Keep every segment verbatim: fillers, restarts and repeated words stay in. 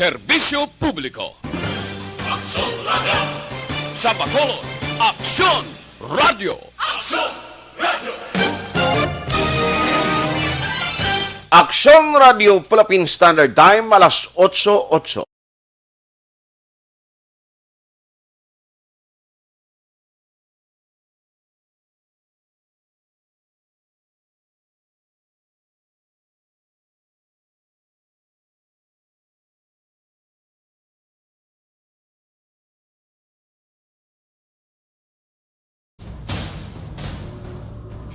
Serbisyo publiko. Aksyon Radio. Sa Bacolod, Aksyon Radio. Aksyon Radio. Aksyon Radio Philippine Standard Time, alas otso otso.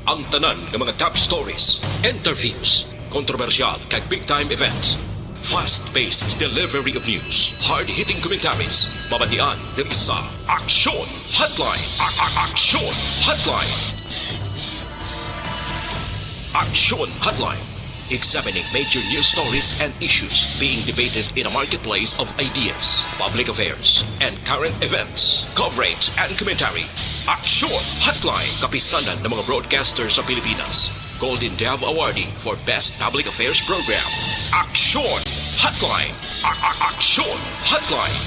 Ang tanan nga mga top stories, interviews, kontrobersyal kag big time events. Fast-paced delivery of news, hard-hitting commentaries, mabatian diri sa Aksyon Hotline. A- a- Aksyon Hotline. Aksyon Hotline. Examining major news stories and issues being debated in a marketplace of ideas, public affairs, and current events. Coverage and commentary. Aksyon Hotline. Kapisanan ng mga broadcaster sa Pilipinas. Golden Dove Awardee for Best Public Affairs Program. Aksyon Hotline. A- a- Aksyon Hotline.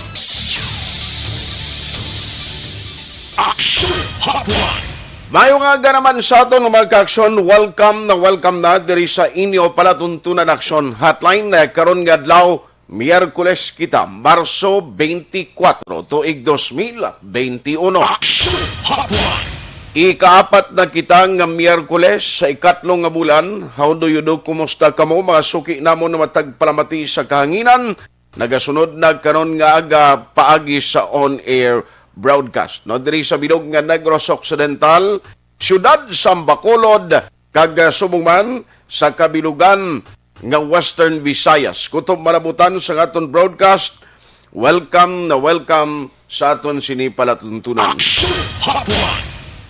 Aksyon Hotline. Mayo nga aga naman sa aton, mga kaaksyon. Welcome na welcome na diri sa inyo palatuntunan Aksyon Hotline, eh, karon nga adlaw, Miyerkules kita, Marso twenty-four, tuig dos mil twenty-one. Aksyon Hotline. Ikaapat na kita nga Miyerkules sa ikatlo nga bulan. How do you do? Kumusta kamo, mga suki namon nga matag palamati sa kahanginan? Nagasunod na karon nga aga paagi sa on-air broadcast, no, diri sa bilog nga Negros Occidental, siyudad sa Bacolod, kag, ah, subong man sa kabilugan nga Western Visayas. Kutob malabutan sa aton broadcast, welcome na welcome sa aton sini palatuntunan. Action Hotline!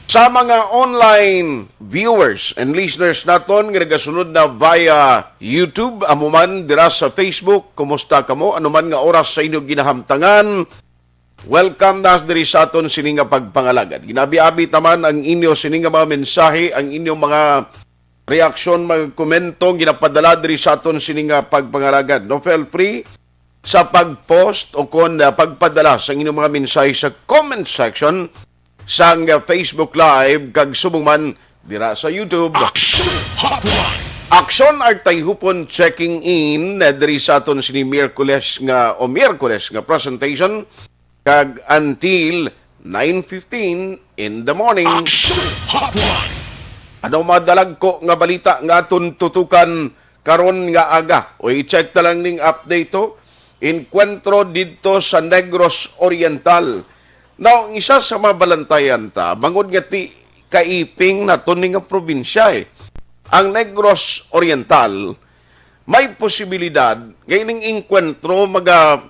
Sa mga online viewers and listeners naton nga nagasunod na via YouTube, amo man dira sa Facebook, kumusta kamo? Ano man nga oras sa inyo ginahamtangan, welcome na diri sa aton sini nga pagpangalagad. Ginabi-abi taman ang inyo sini nga mga mensahe, ang inyong mga reaksyon, mga komento, ginapadala diri sa aton sini nga pagpangalagad. No, feel free sa pag-post o kon, ah, pagpadala sa inyong mga mensahe sa comment section sang, ah, Facebook Live kag subong man dira sa YouTube. Action Hotline! Aksyon Artay Hupon checking in, ah, diri sa aton sini Miyerkules nga, o Miyerkules nga presentation, kag until nine fifteen in the morning. Action Hotline! Ano madalagko nga balita nga aton tutukan karon nga aga? O i-check ta lang ning update to. Enkwentro didto sa Negros Oriental. Now, ang isa sa mga balantayan ta, bangod nga ti kaiping naton ni nga probinsya, eh. Ang Negros Oriental, may posibilidad nga ining enkwentro maga,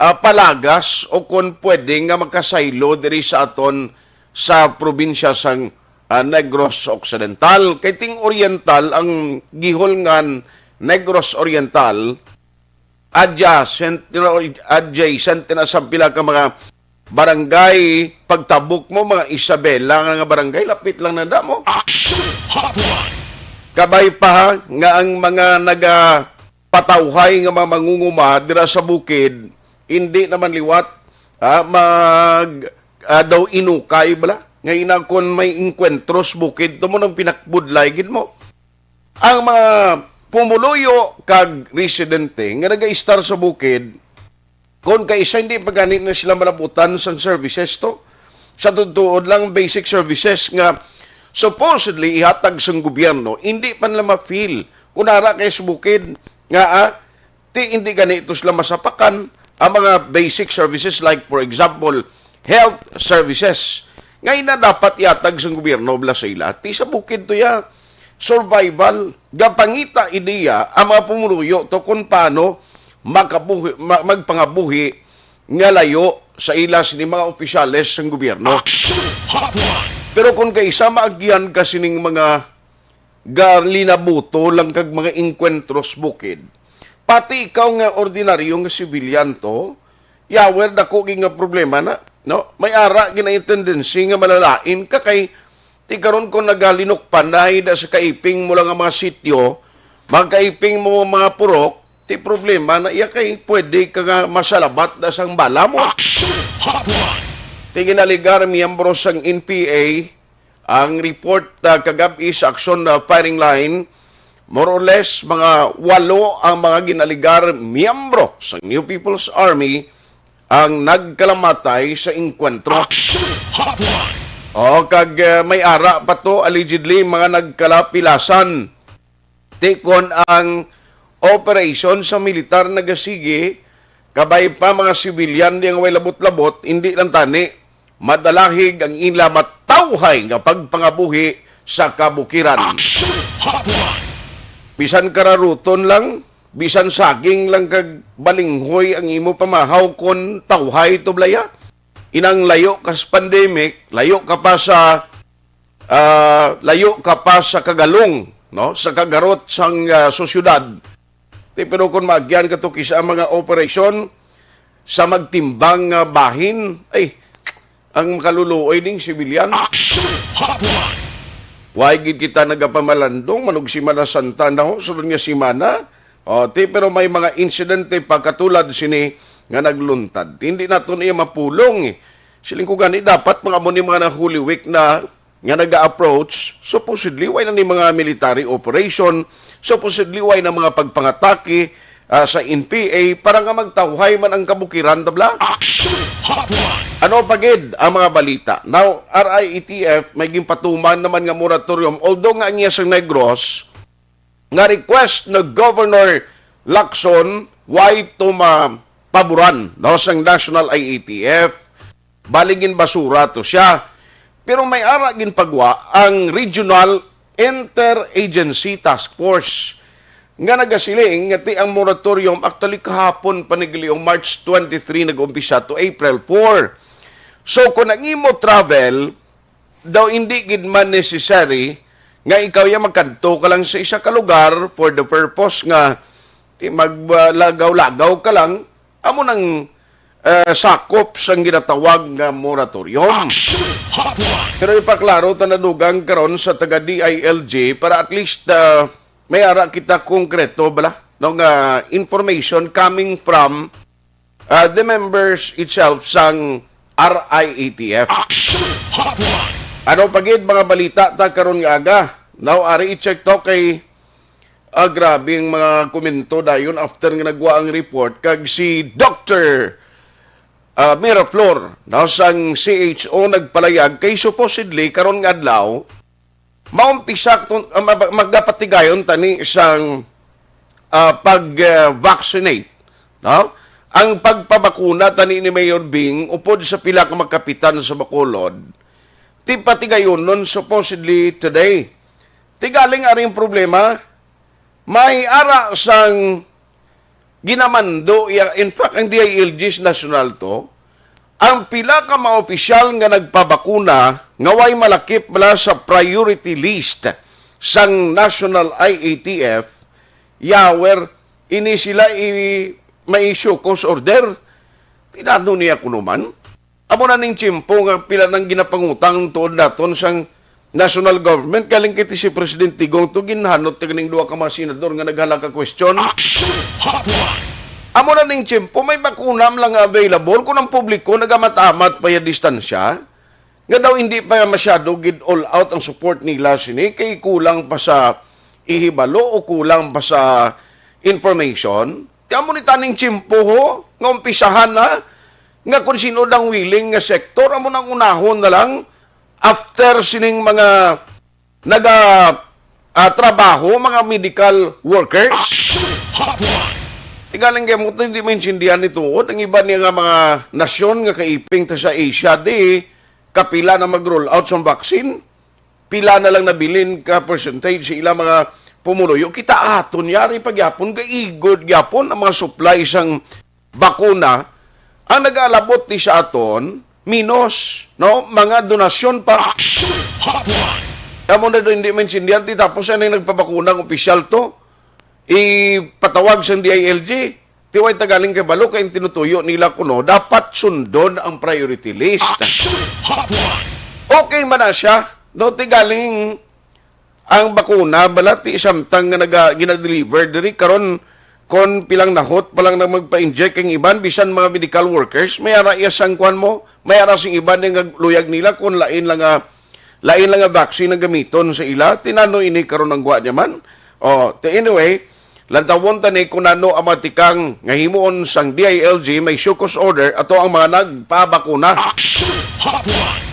ah, palagas o kon pwede nga makasaylo diri sa aton sa probinsya sang, ah, Negros Occidental. Kay ting Oriental ang gihulngan Negros Oriental, adjacent, you know, adjacent na sa pila ka mga barangay. Pagtabok mo, mga Isabela nga, nga barangay, lapit lang na damo. Action Hotline! Kabay pa, ha, nga ang mga nagapatawhay nga mga mangunguma dira sa bukid, hindi naman liwat, ha, mag, ah, daw inukay bala. Nga ina, kon may inkwentro sa bukid, to mo nang pinakbudlay gid mo. Ang mga pumuluyo kag residente nga nagaistar sa bukid, kon kaisa hindi pa gani na sila malabutan sang services to, sa tuod lang basic services nga supposedly ihatag sang gobyerno, hindi pa nila ma-feel. Kung ara kay sa bukid nga, ah, ti hindi gani ito sila masapakan ang mga basic services, like, for example, health services. Nga ina dapat ihatag sang gobyerno bala sa ila. Ti sa bukid to ya, survival. Gapangita ideya ang mga pumuluyo to kung paano makabuhi, ma-, magpangabuhi nga layo sa ila sini mga opisyales sang gobyerno. Action Hotline! Pero kung kaisa maagian ka sining mga galinabuto lang kag mga engkwentros bukid, pati ikaw nga ordinaryo nga sibilyan to, yawer, dako gid nga problema na, no? May ara gid na tendency nga malalain ka kay ti karon kung nagalinukpan na hida sa kaiping mo lang ang mga sityo, mga kaiping mo ang mga purok, Ti problema na iya kay pwede ka nga masalabat na sang bala mo. Action Hotline! Ti ginaligar miyembro sang N P A ang report, ah, kagab-i sa aksyon na firing line. More or less, mga walo ang mga ginaligar miyembro sang New People's Army ang nagkalamatay sa engkwentro. Action Hotline! O, kag, ah, may ara pa to, allegedly, mga nagkalapilasan. Ti kon ang operasyon sa militar nagasigi, kabay pa mga sibilyan di nga way labot-labot, hindi lang tani madalahig ang ila matawhay nga pagpangabuhi sa kabukiran. Action Hotline! Bisan kararuton lang, bisan saging lang kag balinghoy ang imo pamahaw kon tawhay to, blaya. Inang layo ka sa pandemic, layo ka pa sa ah, layo ka pa sa kagalong, no? Sa kagarot sang, ah, sosyudad. Ti, pero kung maagyan ka to kisa ang mga operasyon sa magtimbang nga bahin, ay, ang makaluluoy ding sibilyan. Action Hotline! Why gid kita nagapamalandong? Manug Semana Santa na ho, sunod nga semana. O, ti, pero may mga insidente pa katulad sini nga nagluntad. Hindi naton iya mapulong, eh. Siling ko gani, dapat mga amo ni mga na Holy Week na nga naga-approach, supposedly, way na ni mga military operation, supposedly, way na mga pagpangatake, ah, sa N P A para nga magtawhay man ang kabukiran, tabla? Action Hotline! Ano pa gid ang mga balita? Now, R I A T F, may ginpatuman naman nga moratorium, although nga ang iya sa Negros, nga request na Governor Lacson, way to mapaboran, no, sang National I A T F. Baligin basura to siya. Pero may ara ginpagwa ang Regional Interagency Task Force nga nagasiling nga ti ang moratorium actually kahapon pa ni Giliong March twenty-three nag-umpisa to April four. So kung ang imo travel daw hindi gid man necessary nga ikaw ya magkadto ka lang sa isa ka lugar for the purpose nga ti maglagaw-lagaw ka lang, amo nang, eh, sakop sang ginatawag nga moratorium. Action Hotline! Pero ipaklaro ta na dugang karon sa taga D I L G para at least, ah, may ara kita konkreto bala, no, nga information coming from, ah, the members itself sang R I A T F. Action Hotline! Ano pa gid mga balita ta karon nga aga? Now, ari i-check to kay, ah, grabe ang mga komento dayon after nga nagwa ang report kag si Doctor, ah, Miraflor, no, sang C H O nagpalayag kay supposedly karon nga adlaw maumpisa tun-, ah, mag-, magapatigayon tani sang, ah, pag, ah, vaccinate, no? Ang pagpabakuna tani ni Mayor Bing upod sa pila ka mga kapitan sa Bacolod, ti patigayonon supposedly today. Ti galing ari ang problema, may ara sang ginamando iya. In fact, ang D I L G sa nasyonal to, ang pila ka mga opisyal nga nagpabakuna nga way malakip bala sa priority list sang National I A T F, yawer, ini sila i-, may show cause order. Tinano niya kuno man. Amo na ning tiyempo nga pila nang ginapangutang tuod naton sang national government, galing kay ti si President Digong to ginhanot ti ganing duha ka mga senador nga naghala ka question. Action Hotline! Amo na ning tiyempo, may bakuna man lang nga available kung ang publiko nagamat-amat pa ya distansya, nga daw hindi pa masyado gid all out ang support nila sini, kay kulang pa sa ihibalo o kulang pa sa information. Ti amo ni taning tiyempo ho, nga umpisahan na, nga kung sino dang willing nga sektor, amo nang unahon na lang after sining mga naga, ah, trabaho, mga medical workers. Action Hotline! Ti galing kay mo, hindi maintindihan ni tuod. Ang iba niya nga mga nasyon nga kaiping ta sa Asia, di kapila na mag-roll out sa vaccine, pila na lang nabilin ka percentage sa ila mga pumuluyo. Kita aton yari pa gyapon, kaigod gyapon ang mga supply sang bakuna. Ang nag-alabot ni sa aton, minos, no? Mga donasyon pa. Action Hotline! Amo na daw hindi maintindihan, ti tapos ano yung nagpabakuna ang opisyal to? Ipatawag sa D I L G, ti way ta galing kay balo kay ang tinutuyo nila kuno, dapat sundon ang priority list. Action Hotline! Okay man na siya, no? Ti galing ang bakuna, bala ti samtang nga naga-, gina-deliver diri, karon kon pilang nahot pa lang na magpa-inject ang iban, bisan mga medical workers, may ara iya sang kwan mo, may ara sing iban nga luyag nila kon lain lang nga, lain lang nga vaccine ang gamiton sa ila. Ti nano ini karon ang gwa niya man? Oh, ti anyway, lantawon ta ni kung nano ang mga tikang nga himuon sang D I L G, may show cause order ato ang mga nagpabakuna. Action Hotline!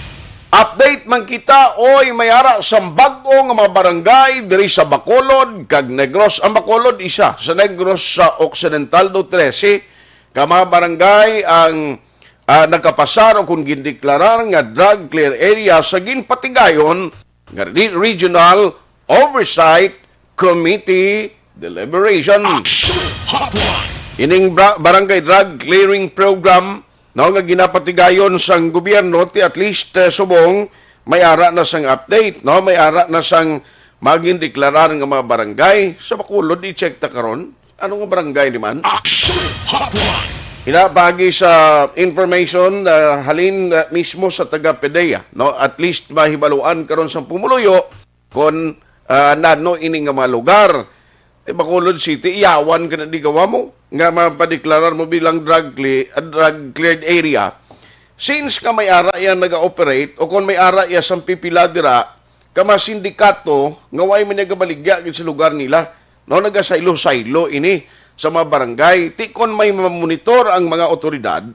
Update man kita, oy, may ara sang bag-o nga mga barangay diri sa Bacolod kag Negros. Ang Bacolod isa sa Negros sa Occidental do trese ka mga barangay ang, ah, nagkapasar o kung gindeklarar nga drug clear area sa ginpatigayon nga re-, Regional Oversight Committee deliberation. Action Hotline! Ining bra-, Barangay Drug Clearing Program, no, nga ginapatigayon sang gobyerno, ti at least, eh, subong may ara na sang update, no, may ara na sang magin deklarar nga mga barangay. Sa Bacolod, i-check ta karon. Ano nga barangay ni man? Action Hotline! Ina, paagi sa information, ah, halin, ah, mismo sa taga PDEA, no? At least mahibaluan karon sang pumuluyo kon, ah, nano ini nga mga lugar. Ti Bacolod City, iyawan ka na di gawa mo nga mapadeklarar mo bilang drug cle-, ah, drug cleared area. Since ka may ara iya naga-operate o kon may ara iya sang pipila dira, ka mga sindikato nga way man nagabaligya gid sa lugar nila, no, nagasaylo-saylo ini sa mga barangay. Ti kon may mamonitor ang mga otoridad,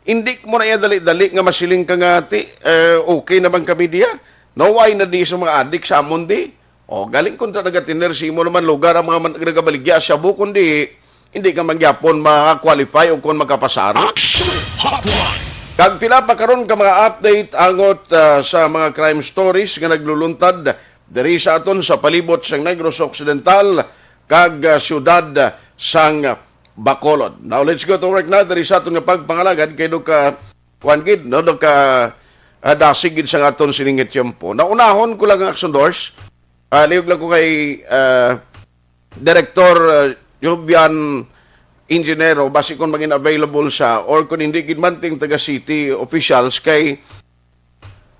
hindi mo na iya dali-dali nga masiling ka nga, ti, eh, okay naman kami diya. No, way na di sa mga adik sa amon di. O, galing kontra nagatiner sa imo naman lugar ang mga man-, nagabaligya sa shabu, kundi hindi ka man gyapon ma-qualify o kon makapasar. Action Hotline! Kag pila pa karon ka mga update angot, ah, sa mga crime stories nga nagluluntad diri sa aton sa palibot sang Negros Occidental kag, ah, siyudad sang Bacolod. Now, let's go to work na diri sa aton nga pagpangalagad kay do ka, kuwan gid, no? Do ka, ah, dasig gid sa aton sining nga tiyempo. Naunahon ko lang ang Action Doors. Ah, liog lang ko kay, ah, Director, uh, Jovian Ingenero, basi kung maging available siya, or kung hindi gid man ting taga city officials, kay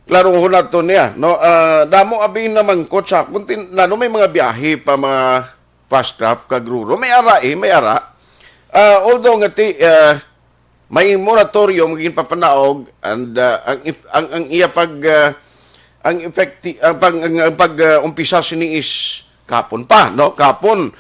klaruhon nato niya, no? Ah, damo abi namangkot sa akon, tin-, nano may mga biyahe pa mga fast craft kag ruro. May ara, eh, may ara. Ah, although nga ti, ah, may moratorium nga ginpapanaog and, ah, ang if-, ang, ang iya pag, ah, ang effecti-, ang pag, ang, ang pag, ah, umpisa sini is kapon pa, no? Kapon.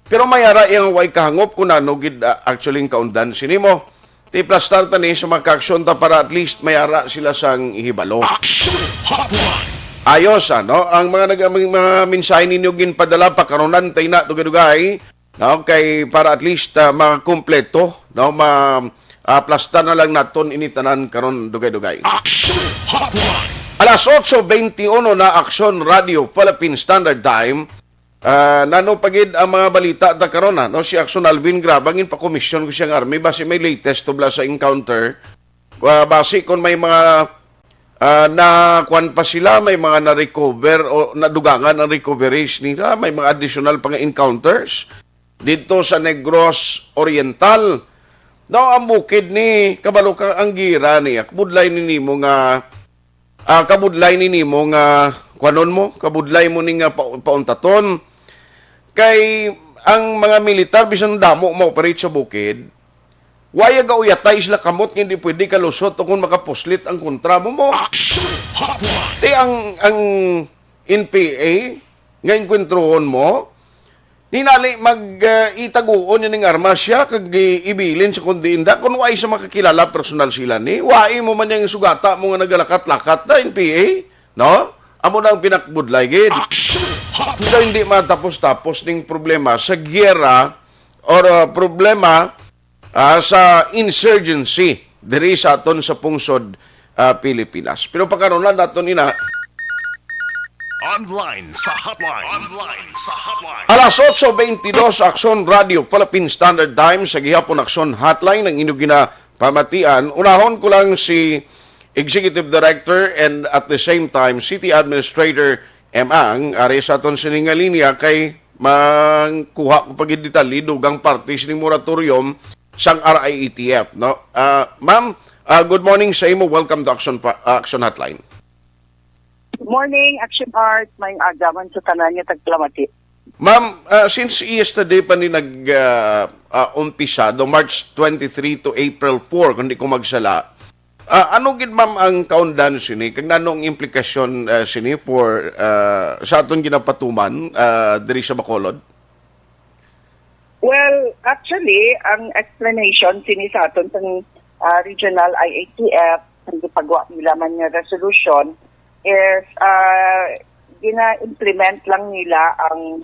Pero may ara iyang way kahangop kung ano gid, ah, actually ang kaundan sini mo. Ti plastar ta ni sa mga aksyon ta para at least may ara sila sang ihibalo. Action Hotline! Ayos, ano? Ang mga nag-, ang mga mensahe ninyo ginpadala, pakarunan tay na, dugay-dugay. No, kay para at least, ah, makumpleto, no, ma, ah, plasta na lang naton ini tanan karon dugay-dugay. Action Hotline! Alas otso bente uno na Aksyon Radio Philippine Standard Time. Ah, nano pa gid ang mga balita ta karon, ha, no? Si Aksyon Alvin Grabang, ginpakomisyon ko siya nga army, basi may latest tubla sa encounter. Ah, basi kung may mga, ah, na kuwan pa sila, may mga na-recover o nadugangan ang recoveries nila, may mga additional pa nga encounters dito sa Negros Oriental. No, ang bukid ni, kabalo ka, ang gira ni, kabudlay ni nimo nga, ah, kabudlay ni nimo nga, kuwanon mo, kabudlay mo ni nga pa-, pauntaton. Kay ang mga militar, bisan damo ma-operate sa bukid, waya gauyatay sila kamot nga hindi pwede kalusot o kung makapuslit ang kontra mo mo. Action Hotline! Ti ang, ang N P A nga engkwentrohon mo, ninali mag, ah, itaguon niya ning armas siya kag i-, ibilin sa kundi inda kung wala sa makakilala personal sila ni. Wai mo man yang sugata mo nga nagalakat-lakat na N P A, no? Amo na ang pinakbudlay gid. Action Hotline! Pero hindi matapos-tapos ning problema sa giyera or, ah, problema ah, sa insurgency diri sa aton sa pungsod, ah, Pilipinas. Pero pagkaron lang naton ina. Online sa hotline. Online sa hotline. Alas otso bente dos, Aksyon Radio Philippine Standard Time, sa gihapon Aksyon Hotline ang inyong ginapamatian. Unahon ko lang si Executive Director and at the same time City Administrator M. Ang, ari sa aton sining nga linya kay mangkuha ko pa gid detalye dugang parte sining moratorium sang R I E T F, no? Ah, ma'am, ah, good morning sa imo. Welcome to Action pa, Action Hotline. Good morning, Action Heart. Maayong aga man sa tanan nga tagpalamati. Ma'am, ah, since yesterday pa ni nag, ah, ah, umpisa, do March twenty-three to April four, kung di ko magsala, ah, ano gid, ma'am, ang kaundan sini? Kag nano ang implikasyon, ah, sini for, ah, sa aton ginapatuman, ah, diri sa Bacolod? Well, actually, ang explanation sini sa aton sang, ah, regional I A T F, ang gipagawa nila man nga resolution is, ah, gina-implement lang nila ang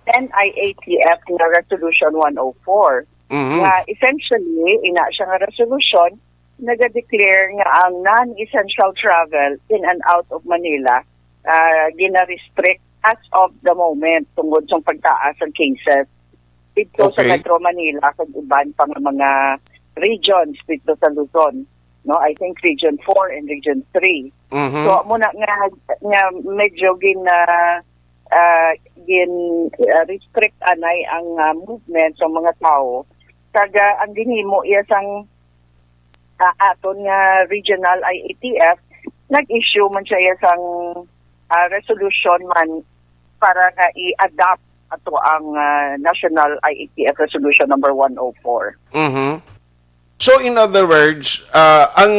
N I A T F nga Resolution one oh four. Mhm. Nga essentially, ina siya nga resolution, naga-declare nga ang non-essential travel in and out of Manila, ah, gina-restrict as of the moment tungod sa pagtaas ang cases dito sa Okay. Metro Manila kag iban pa nga mga regions dito sa Luzon, no? I think Region four and Region three. Mhm. So, amo na nga, nga medyo gin, ah, ah, gin, ah, restrict anay ang, ah, movement sa mga tao. Kag, ah, ang ginhimo iya sang, ah, aton nga regional I A T F, nag-issue man siya iya sang, ah, resolution man para nga i-adopt ato ang, ah, National I A T F Resolution Number one oh four. Mhm. So, in other words, ah, ang,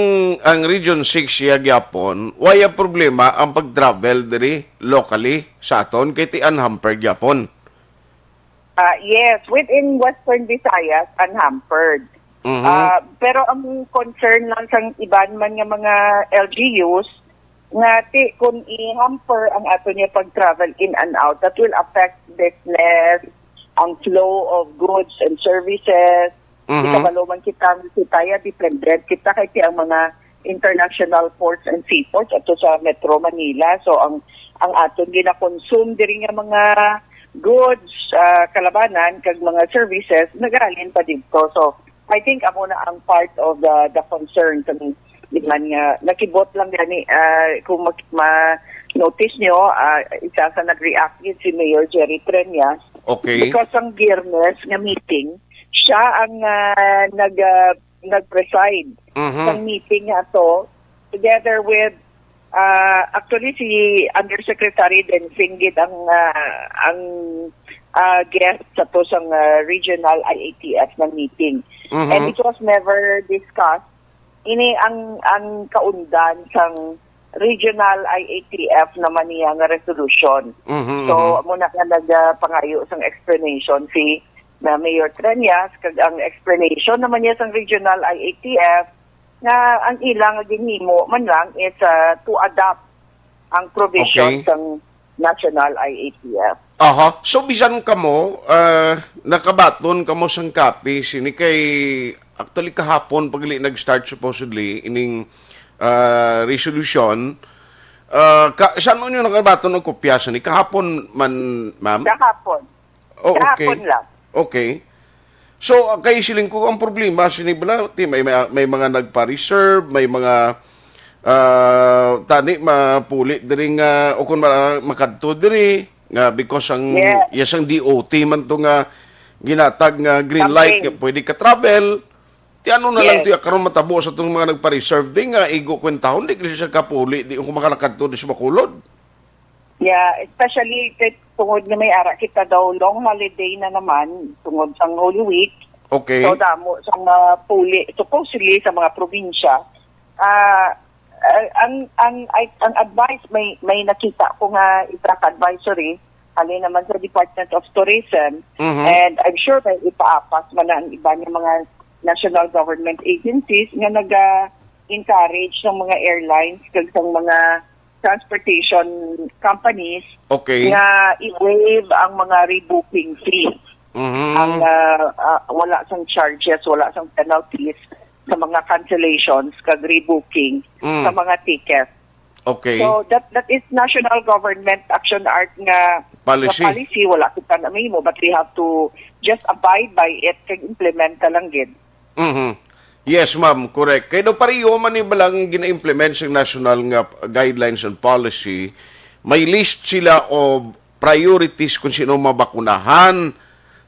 ang Region six siya gyapon, wala problema ang pag-travel diri locally sa aton kay ti unhampered gyapon. Ah, yes, within Western Visayas, unhampered. Mhm. Ah, pero ang concern lang sang iban man nga mga L G Us, nga ti, kung i-hamper ang ato niya pag-travel in and out, that will affect business, ang flow of goods and services. Mhm. Kabalo man kita, kita ya, dependent kita kay ti ang mga international ports and seaports ato sa Metro Manila. So, ang, ang aton gina-consume diri nga mga goods, ah, kalabanan, kag mga services, nagahalin pa didto. So, I think amo na ang part of the, the concern sa iban nga nakibot lang gani, ah, kung mak-, ma-notice nyo, ah, isa sa nag-react yun si Mayor Jerry Treñas. Okay. Because ang Biyernes nga meeting, siya ang, ah, nag, ah, nag-preside Mhm. ng meeting nga to, together with, ah, actually, si Undersecretary Densing gid ang, ah, ang, ah, guest sa to sang, ah, regional I A T F nga meeting. Mhm. And it was never discussed. Ini ang, ang kaundan sang regional I A T F naman niya nga resolution. Mhm, So, mhm. amo na nga nagapangayo sang explanation si na Mayor Treñas, kag ang explanation naman niya sang regional I A T F nga ang ila nga ginhimo man lang is, ah, to adopt ang provision Okay. sang national I A T F. Aha. So, bisan kamo, ah, nakabaton kamo sang copy sini kay, actually, kahapon pa gali nag-start supposedly ining, ah, resolution. Ah, ka, saan mo nyo nakabaton ang kopya sini? Kahapon man, ma'am? Kahapon. Oh, okay. Kahapon lang. Okay. So, ah, kay siling ko, ang problema sini bala, ti may, may, may mga nagpa-reserve, may mga, ah, tani mapuli diri nga, o kung ma-, makadto diri nga because ang, Yes. yes, ang D O T man to nga ginatag nga green light Campaign. nga pwede ka travel. Ti ano na lang Yes. to ya karon matabo sa tong mga nagpa-reserve di nga igo kwentahon, di kasi siya kapuli, di ko makalakad to di sa Bacolod. Yeah, especially kay tungod nga may ara kita daw long holiday na naman tungod sang Holy Week. Okay. So, damo sa mga puli, supposedly sa mga probinsya. Ah, ah, ang, ang, ay, ang advice, may, may nakita ko nga isa ka advisory, halin naman sa Department of Tourism, Mhm. and I'm sure may ipaapas man na ang iba nga mga national government agencies nga naga-encourage ng mga airlines kag sang mga transportation companies Okay. nga i-waive ang mga rebooking fee. Mhm. Ang, ah, ah, wala sang charges, wala sang penalties sa mga cancellations kag rebooking Mm. sa mga tickets. Okay. So, that, that is national government action art nga, Policy. nga policy. Wala kita na mahimo, but we have to just abide by it kag implementa lang gid. Mhm. Yes, ma'am, correct. Kay daw pareho man ni balang gina-implement sa national nga guidelines and policy, may list sila of priorities kung sino mabakunahan.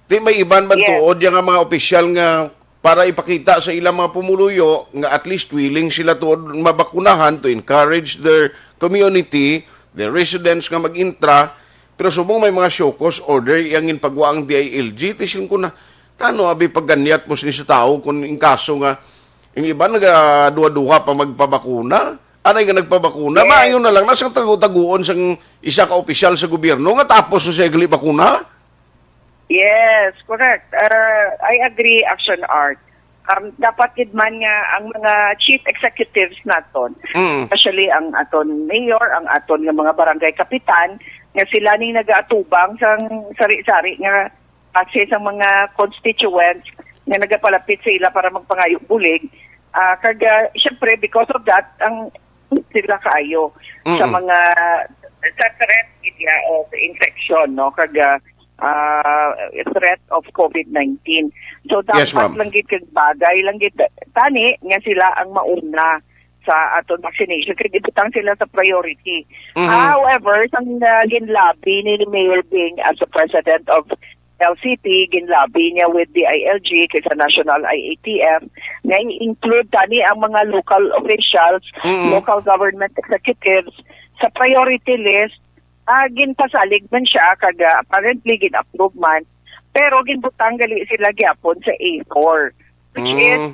Ti may iban man Yes. tuod yang mga opisyal nga para ipakita sa ilang mga pumuluyo nga at least willing sila tuod mabakunahan to encourage their community, their residents nga mag-intra, Pero subong may mga show cause order, iyang ginpagwa ang D I L G, ti siling ko na, ano, abi, pagganyat mo sini sa tawo kung in kaso nga, yung iba nagaduha-duha pa magpabakuna, anay nga nagpabakuna, Yes. maayo na lang na sang tago-taguon sang isa ka opisyal sa gobyerno nga tapos na siya gali bakuna. Yes, correct. Uh, I agree, Action Art. Um, dapat gid man nga ang mga chief executives naton, Mm. especially ang aton mayor, ang aton nga mga barangay kapitan, nga sila ning nagaatubang sang sari-sari nga klase sang mga constituents nga nagapalapit sa ila para magpangayo bulig. Ah, kag, ah, syempre, because of that, ang sila kaayo sa Mm-mm. mga, sa threat media of infection, no? Kag, ah, ah, threat of COVID nineteen. So, Yes, dapat ma'am. lang gid kag bagay lang gid tani nga sila ang mauna sa aton vaccination kay gibutang sila sa priority. Mhm. However, sang, ah, ginlabi ni Mayor Bing as the president of L C P, ginlabi niya with D I L G kay sa National I A T F nga i-include tani ang mga local officials, Mm-mm. local government executives sa priority list. Ah, ginpasalig man siya kag, ah, apparently gin-approve man, pero ginbutang gali sila gyapon sa A four, which is Mm.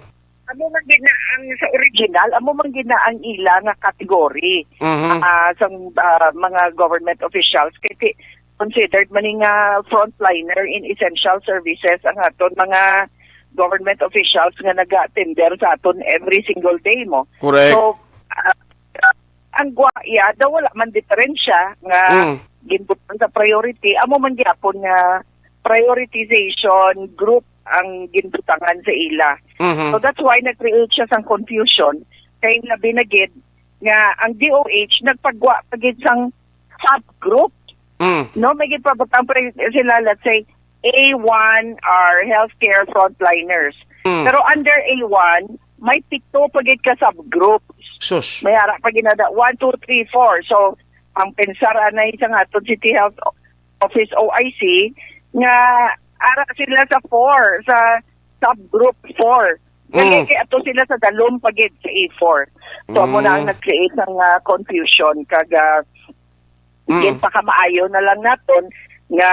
amo man gid na ang sa original, amo man gid na ang ila nga category, Mhm. ah, sang, ah, mga government officials. Kay ti-, considered man ni nga frontliner in essential services ang aton mga government officials nga naga-attender sa aton every single day mo. Correct. So, ah, ang gwa iya daw wala man diferensya nga Mm. ginbutang sa priority, amo man gyapon nga prioritization group ang ginbutangan sa ila. Mhm. So that's why nag-create siya sang confusion kay labi na gid nga ang D O H nagpagwa pa gid sang subgroup. Mm. No, may ginpabutang pa rin sila, let's say, A one are healthcare frontliners. Mm. Pero under A one, may pito pa gid ka subgroups. Sus. May ara pa ginada one, two, three, four. So, ang pensar anay sa aton City Health Office, O I C, nga ara sila sa four, sa subgroup four. Kaya Mm. kay ato sila sa dalom pa gid sa A four. So, amo na ang Mm. nag-create ng, ah, confusion. Kag, ah, Mm. ginpakamaayo na lang naton nga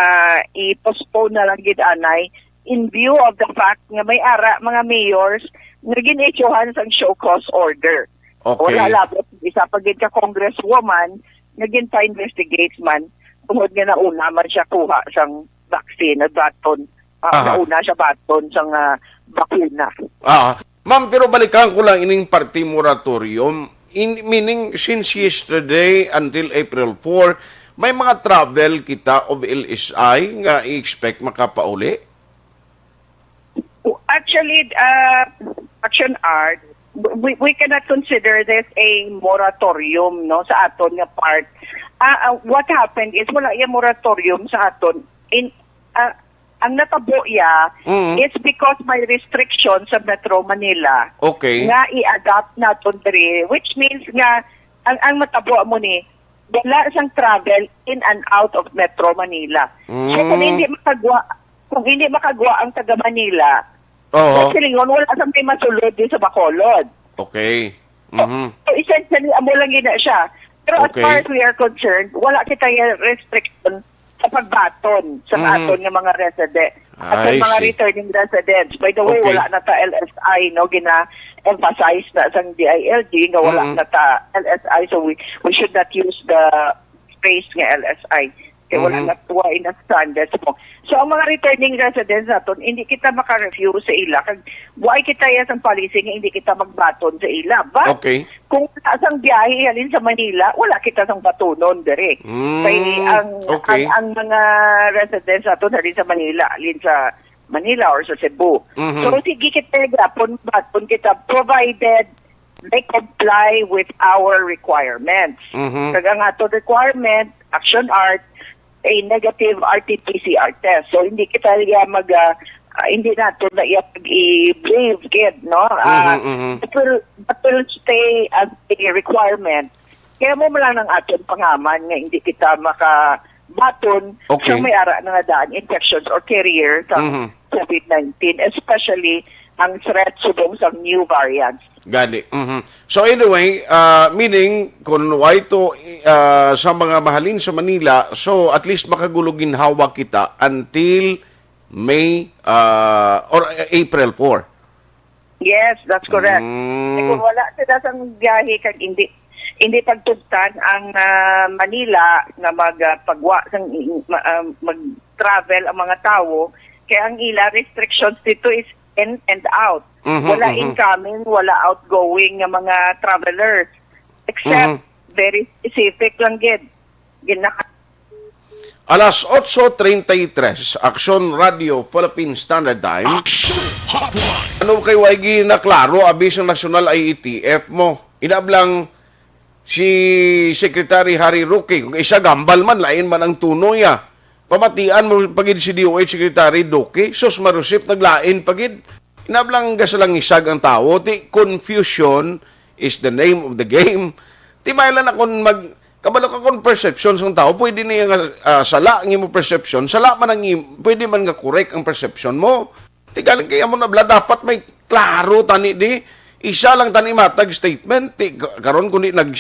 i-postpone na lang gid anay in view of the fact nga may ara mga mayors nga gin-issuehan sang show cause order. Okay. Wala labot isa pa gid ka congresswoman nga ginpa-investigate man tungod nga nauna man siya kuha sang vaccine, baton, ah, Aha. nauna siya baton sang, ah, bakuna. Ah, ma'am, pero balikan ko lang ining party moratorium. In, meaning, since yesterday until April four, may mga travel kita of L S I nga i-expect makapauli? Actually, uh, Action Art, we, we cannot consider this a moratorium, no, sa aton nga part. Ah, ah, what happened is wala yung moratorium sa aton. In, ah, ang natabo iya Mm. is because may restriction sa Metro Manila Okay. nga i-adapt naton diri, which means nga ang, ang matabo mo ni wala sang travel in and out of Metro Manila. So, kung Mm. hindi makagwa, kung hindi makagwa ang taga Manila, Oo. sa silingon, wala sang may masulod din sa Bacolod. Okay. So, Mhm. so, essentially, amo lang gina siya. Pero as Okay. far as we are concerned, wala kita yung restriction sa pagbaton sa Mhm. aton nga mga resident. At sa I mga see. returning residents. By the way, Mhm. wala na ta L S I, no? Gina-emphasize na sang D I L G nga wala Mhm. na ta L S I. So we, we should not use the phrase nga L S I. Kaya wala Mhm. na tuwa in a standards mo. So ang mga returning residents naton, hindi kita maka-refuse sa ila. Kag why kita ya sang policy nga hindi kita magbaton sa ila? But Okay. kung wala sang biyahe halin sa Manila, wala kita sang batunon diri. Mm, Kay ang, okay. ang, ang mga residents naton halin sa Manila, halin sa Manila or sa Cebu. Mhm. So sige kita gapon, baton kita provided they comply with our requirements. Mhm. Kag ang ato requirement, Action Art, a negative R T P C R test. So hindi kita iya mag, ah, ah, hindi nato na iya pag-i-brave gid, no? Ah, Mhm, mhm. that will, that will stay as a requirement. Kaya mo lang ang aton pangaman nga hindi kita makabaton Okay. sa may ara na nga daan infections or carrier sa Mhm. COVID nineteen, especially ang threat subong sa new variants. Gani. Mhm. So anyway, ah, meaning, kung way to, ah, sa mga mahalin sa Manila, so at least makagulo ginhawa kita until May, ah, or April four. Yes, that's correct. Mm. Eh, kung wala sila sang biyahe kag hindi hindi pagtugtan ang ah, Manila nga mag ah, pagwa sang ma- ah, mag-travel ang mga tawo, kay ang ila restrictions dito is in and out. Mhm, Wala mhm. Incoming, wala outgoing nga mga travelers, except Mhm. very specific lang gid. Gina- Alas otso treinta y tres, Aksyon Radio Philippine Standard Time. Action Hotline. Ano kay way ginaklaro abi sang National I A T F mo? Inablang si Secretary Harry Roque, kung isa gambal man, lain man ang tuno niya. Pamatian mo pagid si D O H Secretary Duque, sus marusip, naglain pagid. Inablang gasalangisag ang tawo, ti confusion is the name of the game. Ti mailan akon mag kabalo ka kon perception sang tawo, pwede niya nga ah, sala ang imo perception, sala man ang im- pwede man nga correct ang perception mo. Ti galing kay amo na bla, dapat may klaro tani di. Isa lang tani matag statement, ti ka- karon kundi nag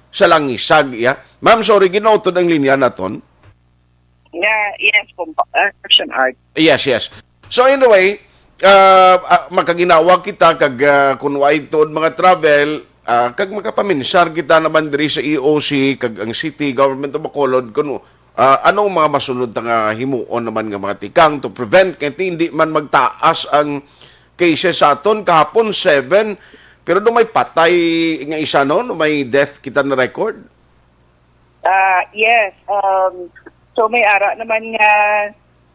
salangisag iya. Ma'am, sorry, ginautod ang linya naton. Yeah, yes, kumpa- uh, action art. Yes, yes. So anyway, uh, uh, makaginawag kita kag uh, kung way tuod mga travel, uh, kag makapaminsar kita naman diri sa E O C kag ang City Government of Bacolod kung uh, anong mga masunod ta nga himuon naman nga mga tikang to prevent kay hindi man magtaas ang cases sa aton kahapon seven, pero do may patay nga isa, no, no may death kita na record. Ah, yes. Um, so may ara naman nga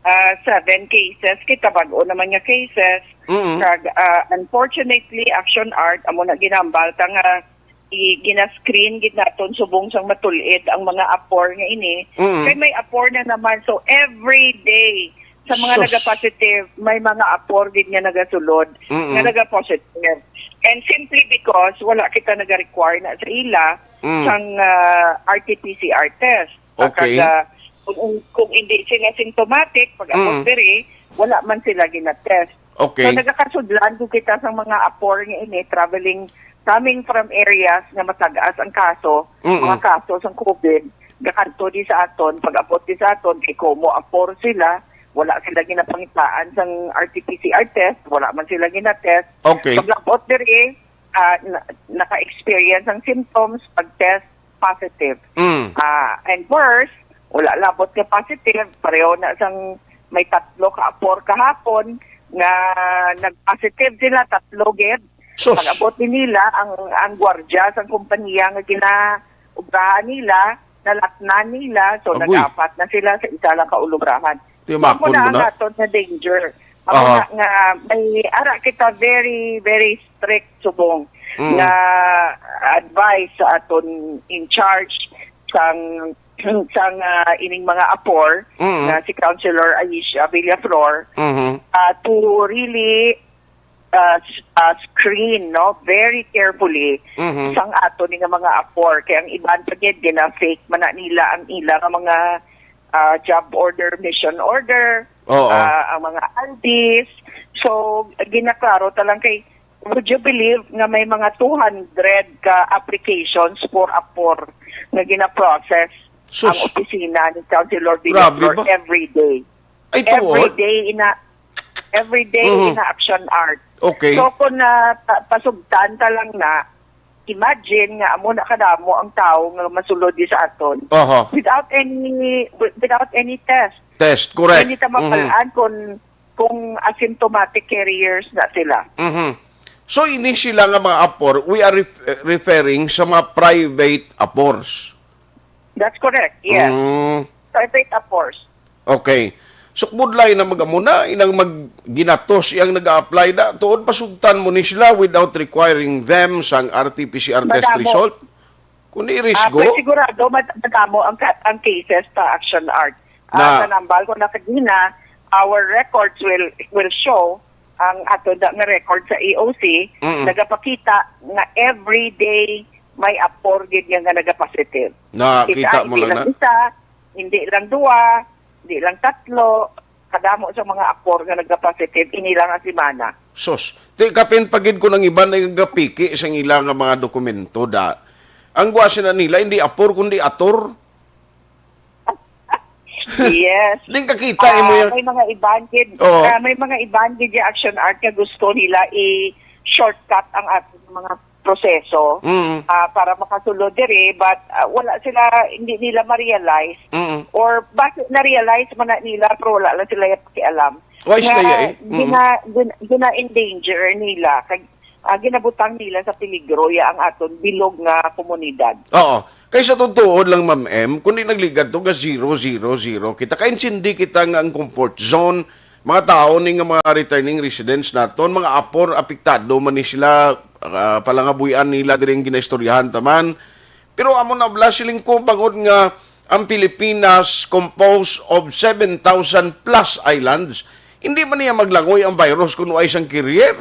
ah, seven cases, kita bag-o naman nga cases. Mm. Kag ah, unfortunately, action art, amo na ginambal ta nga i gina-screen gid naton subong sang matul-id ang mga apor nga ini. Mm. Kay may apor na naman. So every day sa mga Sus. Naga-positive, may mga apor gid nga nagasulod Mm-mm. nga naga-positive. And simply because wala kita naga-require na sa ila Mm. sang ah, R T P C R test. Okay. Kag, ah, kung, kung hindi sila symptomatic, pag abot Mm. diri, wala man sila ginatest. Okay. So nagakasudlan ko kita sa mga apor nga ini, traveling, coming from areas nga matag-as ang kaso, Mm-mm. mga kaso sang COVID, gakanto di sa aton, pag-abot di sa aton, kay komo apor sila, wala sila ginapangitaan sang R T P C R test, wala man sila ginatest. Okay. Pag-abot diri, ah, na- naka-experience ang symptoms, pag-test, positive. Mm. Ah, and worse, wala labot nga positive, pareho na sang may tatlo ka apor kahapon nga nag-positive sila, tatlo gid. Sus. Pag-abot ni nila, ang ang gwardiya sang kompanya nga ginaubrahan nila, nalatnan nila, so Agoy. nag-apat na sila sa isa lang ka ulubrahan. Timakon Amo na mo ang na. aton nga danger. Amo Aha. na nga may ara kita very, very strict subong Mm. nga advice sa aton in charge sang sang ah, ining mga apor Mm. nga si Councilor Aisha Villaflor Mhm. ah, to really uh, s- uh, screen, no, very carefully Mhm. sang ato ni nga mga apor, kay ang iban pa gid gina-fake man na nila ang ila nga mga ah, job order, mission order, Oo. ah, ang mga I Ds. So ginaklaro ta lang kay, would you believe nga may mga two hundred ka applications for apor nga gina-process Sus. Ang opisina ni Councilor Grabe Villaflor ba? Every day. Ay, Every tuod? Day ina every day Mhm. Ina action art. Okay. So kung na pa- pasugtan ta lang na, imagine nga amo na kadamo ang tao nga masulod di sa aton. Aha. Without any without any test. Test, correct. Hindi ta mapalaan kung kung asymptomatic carriers na sila. Mhm. So ini sila nga mga apor, we are ref- referring sa mga private apors. That's correct. Yes. Mm, Private apors. okay. So budlay na mag-amo na inang mag ginatos iyang nag-a-apply na tuod pasugtan mo ni sila without requiring them sang R T P C R test Madamo. Result. Kung ni Ah, risgo, pues sigurado mad- madamo ang ka- ang cases sa action art. Na- Ah, sa nambal ko na kagina, our records will will show ang ato da nga record sa E O C Mm-mm. nagapakita nga everyday may apor gid nga, nga nagapositive. Nakita Kita, mo hindi lang lang na. Isa, hindi lang duwa, hindi lang tatlo, kadamo sa mga apor nga nagapositive ini lang nga semana. Sus, ti kapin pa gid ko nang iban ay gapiki sang ila nga mga dokumento da. Ang guwa sina nila, hindi apor, kundi ator. Yes. Di kakita imo Ah, yan. May mga iban gid, Oo. ah, may mga iban gid yung Action Art nga gusto nila i-shortcut ang ating mga proseso Mm. ah, para makasulod diri, but ah, wala sila, hindi nila ma-realize Mm. or bakit na-realize man na nila pero wala lang sila yung pakialam. Why sila Nga, ya eh? Mm. gina, gina, gina-endanger nila, kag ah, ginabutang nila sa peligro ya ang aton bilog nga komunidad. Oo. Kay sa totoo lang, Ma'am M, kung di nagligad to, ga zero, zero, zero. Kita, kaintindi kita nga ang comfort zone, mga tao ni nga mga returning residents naton, mga apor, apektado man ni sila, ah, palangabuyan nila diri ang ginaistoryahan taman. Pero amo na bala siling ko, bangod nga ang Pilipinas composed of seven thousand plus islands, hindi man niya maglangoy ang virus kung way sang carrier.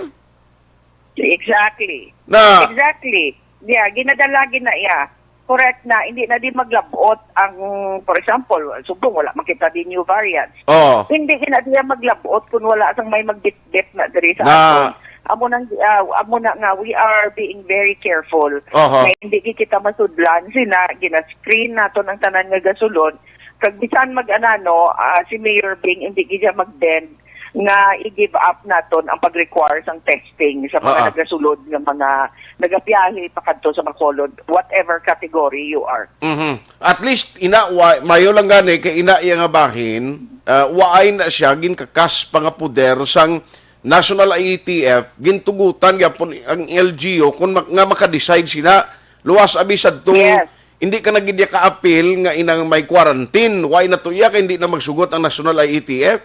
Exactly. Na, Exactly. Yeah, ginadala gid na iya. Correct na, hindi na di maglabot ang, for example, subong wala makita di new variants. oh, Hindi gid na diya maglabot kung wala sang may magbitbit na diri sa Na- aton. Amo nang ah, amo na nga we are being very careful. Aha. Na hindi gid kita masudlan sina gina-screen naton ang tanan nga gasulod. Kag bisan mag-anano, ah, si Mayor Bing hindi gid siya mag-bend nga i-give up naton ang pag-require sang testing sa mga Ah. nagasulod nga mga nagabiyahe pakadto sa Bacolod, whatever category you are. Mhm. At least, ina, wa, mayo lang gani kay ina iya nga bahin, ah, waay na siya ginkakas pa nga poder sang National I A T F, gintugutan gyapon ang L G U kung ma- nga maka-decide sina. Luwas abi sadtong Yes. hindi ka na gid iya ka-apil nga inang may quarantine. Why na to iya kay hindi na magsugot ang National I A T F?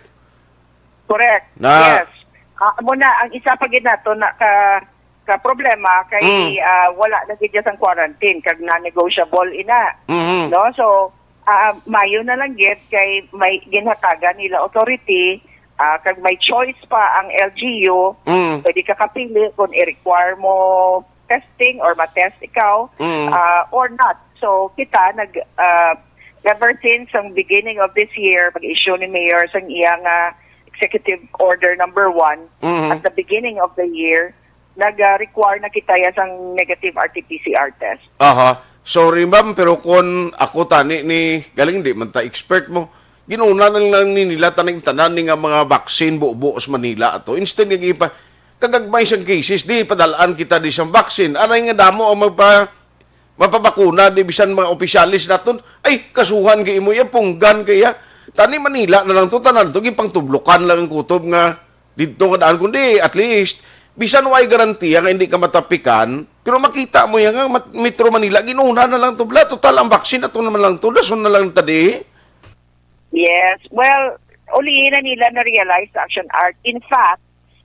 Correct. Na- Yes. Ah, amo na ang isa pa gid nato na ka ka problema kay Mm. ah, wala na gid siya sang quarantine kag non-negotiable ina. Mhm. No? So ah, mayo na lang gid kay may ginhatagan nila authority ah, kag may choice pa ang L G U. Mm. Pwede ka kapili kung i-require mo testing or ma-test ikaw Mm. ah, or not. So kita nag ah, ever since ang beginning of this year, pag-issue ni Mayor sang iya nga executive order number one, Mhm. at the beginning of the year, nag-require na kita ya sang negative R T P C R test. Aha. Sorry, ma'am, pero kung ako tani ni, galing di man ta expert mo, ginuna na lang ni nila taning tanan ni nga mga vaccine bubo sa Manila ato. Instead nga ipa kagagmay sang cases, di padalaan kita di sang vaccine. Anay nga damo ang magpa mapabakuna di bisan mga opisyalis naton. Ay, kasuhan kay imo ya, punggan kay ya. Tani Manila na lang to, tanan to gipangtublokan lang ang kutob nga didto nga daan, kundi at least bisan way garantiya nga hindi ka matapikan, pero makita mo yan nga mat- Metro Manila, ginuna na lang to bla, total ang vaccine ato naman lang to, dason na lang ta di. Yes. Well, ulihin na nila na-realize sa Action Art. In fact,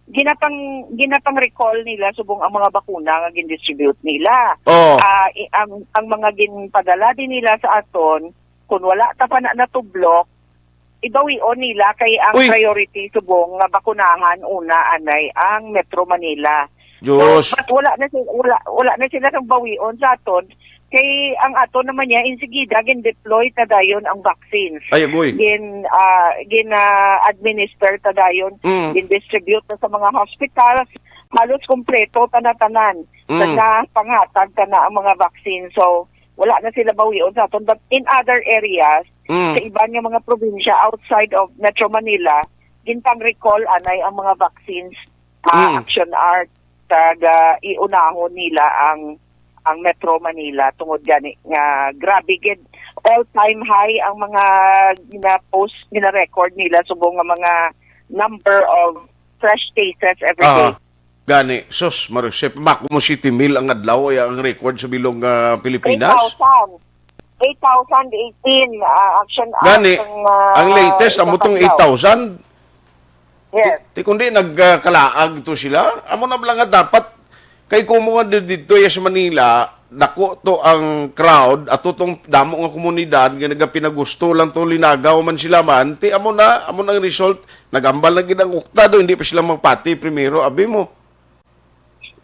ginapang ginapang recall nila subong ang mga bakuna nga gin-distribute nila. Oh. Ah, i- ang ang mga ginpadala din nila sa aton, kung wala ta pa na natublok, ibawion nila kay ang Uy. Priority subong nga bakunahan una anay ang Metro Manila. Diyos. So, but wala na sila, wala, wala na sila sang bawion sa aton kay ang aton naman niya insigida gin-deploy na dayon ang vaccines. Ay, agoy. Gin ah, gin ah, administer ta dayon, Mm. gin-distribute na sa mga hospitals, halos kompleto ta na tanan. Mm. Nagpanghatag ta na ang mga vaccine. So, wala na sila bawion sa aton. But in other areas, Mm. sa iban nga mga probinsya outside of Metro Manila, gintang recall anay ang mga vaccines ah, Mm. Action Art, kag ah, iunahon nila ang ang Metro Manila tungod gani nga grabe gid, all time high ang mga gina-post, gina-record nila subong nga mga number of fresh cases every day. Ah, gani, sus, Maricep, bako mo siyete mil ang adlaw, ay ang record sa bilog nga Pilipinas. Eight thousand. Eight thousand eighteen, ah, Action Art Gani, ang, ah, ang latest, amo tong ikatlo. Eight thousand. Yes. Ti, ti kundi nagkalaag to sila, amo na lang nga dapat, kay kumo nga di- dito ya sa Manila, dako to ang crowd, ato tong damo nga komunidad, nga nagapinagusto lang to, linagaw man sila man, ti amo na, amo na ang result, nagambal na gid ang ukta do, hindi pa sila magpati primero, abi mo.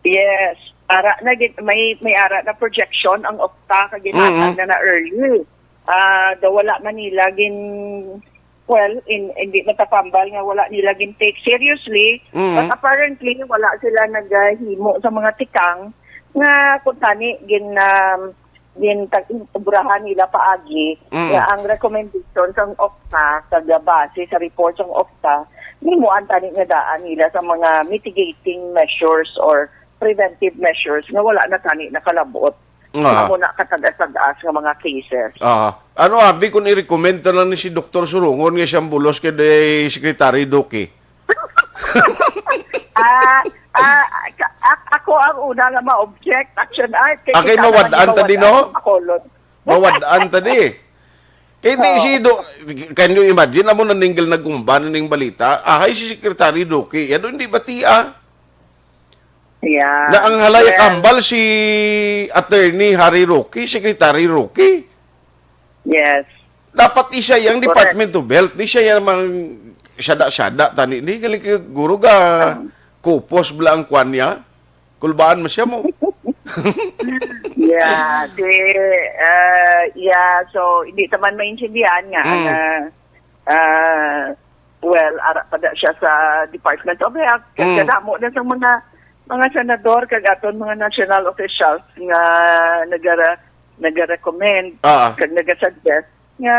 Yes. Ara na gid, may may ara na projection ang okta ka ginhatag Mhm. na na early. Ah, daw wala man nila gin Well, in, hindi matakambal nga wala nila gin-take seriously, Mm. but apparently wala sila naghimo sa mga tikang nga kung tani gin, um, gin-, tag-, obrahan nila paagi Mm. nga ang recommendation sang OCTA, kag base sa report sang OCTA, himuan tani nga daan nila sa mga mitigating measures or preventive measures nga wala na tani nakalabot Ah. amo na katagas-tagas nga mga cases. Ah. Ano, abi, kung i-recommend ta lang ni si Doktor Surungon nga siyang bulos kay day Secretary Duque? Ah, ah, ka-, ak-, ako ang una nga ma-object, Action Art. Kay Ah, kay kita naman mawad-an ta di, mawad-an no? sa Bacolod. Mawad-an ta di. Kay di Oo. si Do-, can you imagine, amo na ninggil nagumba na ning balita? Ahay si Secretary Duque, ano, hindi batia? Yeah. Na ang halay Yes. kambal si Attorney Harry Roque, Secretary Roque. Yes. Dapat isa yang Correct. Department of Health, di siya yang mang sada-sada tani ni, galing kay guro ga Ah. kupos bala ang kwan niya. Kulbaan man siya mo. Yeah, si, uh, yeah, so hindi ta man maintindihan nga Mm. nga, uh, well, ara pa da siya sa Department of Health. Mm. Kadamo na sa mga mga senador kag aton mga national officials nga nagara nagarecommend Ah. kag nagasuggest nga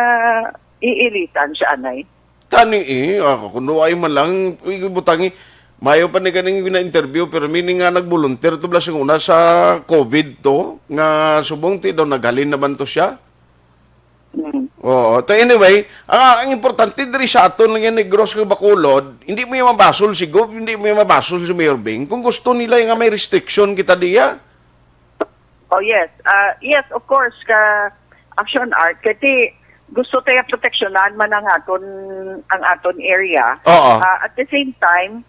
iilitan siya anay. Tani eh, ah, kung duway man lang, ibutangi, mayo pa ni ganing gina-interview, pero meaning nga nag-volunteer to bala sing una sa COVID to, nga subong ti daw naghalin naman to siya. Mm. Oo. Te, anyway, ang, ang importante diri sa aton nga Negros nga Bacolod, hindi mo yung mabasol si Gov, hindi mo yung mabasol si Mayor Bing. Kung gusto nila nga may restriction kita diya. Oh, yes. Ah, yes, of course, ka Action Art. Kasi gusto tayo proteksyonan man ang aton, ang aton area. Oo. Ah, at the same time,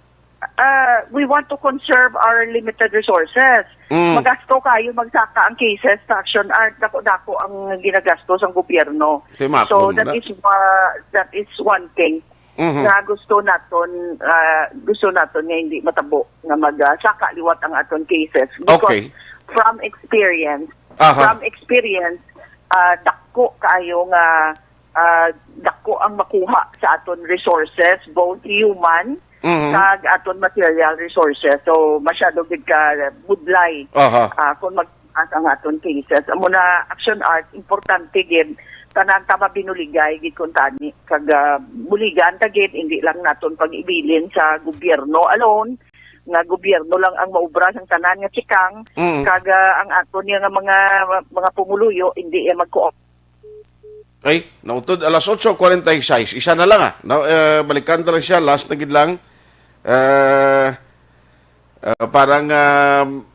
ah, we want to conserve our limited resources. Mm. Magasto kayo magsaka ang cases sa Action Art. Dako-dako ang ginagasto sa gobyerno. Timakon So, that na. is, uh, that is one thing Mhm. nga gusto naton, ah, gusto naton nga hindi matabo nga magsaka liwat ang aton cases. Because Okay. from experience, Aha. from experience, ah, dako kaayo nga, ah, dako ang makuha sa aton resources, both human Mhm. kag aton material resources. So, masyado gid ka budlay, Aha. ah, kung mag-, ang aton cases. Amo na, Action Art, importante gid, tanan ta mabinuligay gid kun tani. Kag, ah, buligan ta gid, hindi lang naton pag-ibilin sa gobyerno alone, nga gobyerno lang ang maubra sang tanan nga tikang, Mm. kag, ah, ang aton nga mga, mga pumuluyo, hindi iya mag-cooperate. Ay, nautod, alas otso kwarenta y seis. Isa na lang, ah. Na, eh, balikan ta lang siya, last na gid lang. Eh, eh, para nga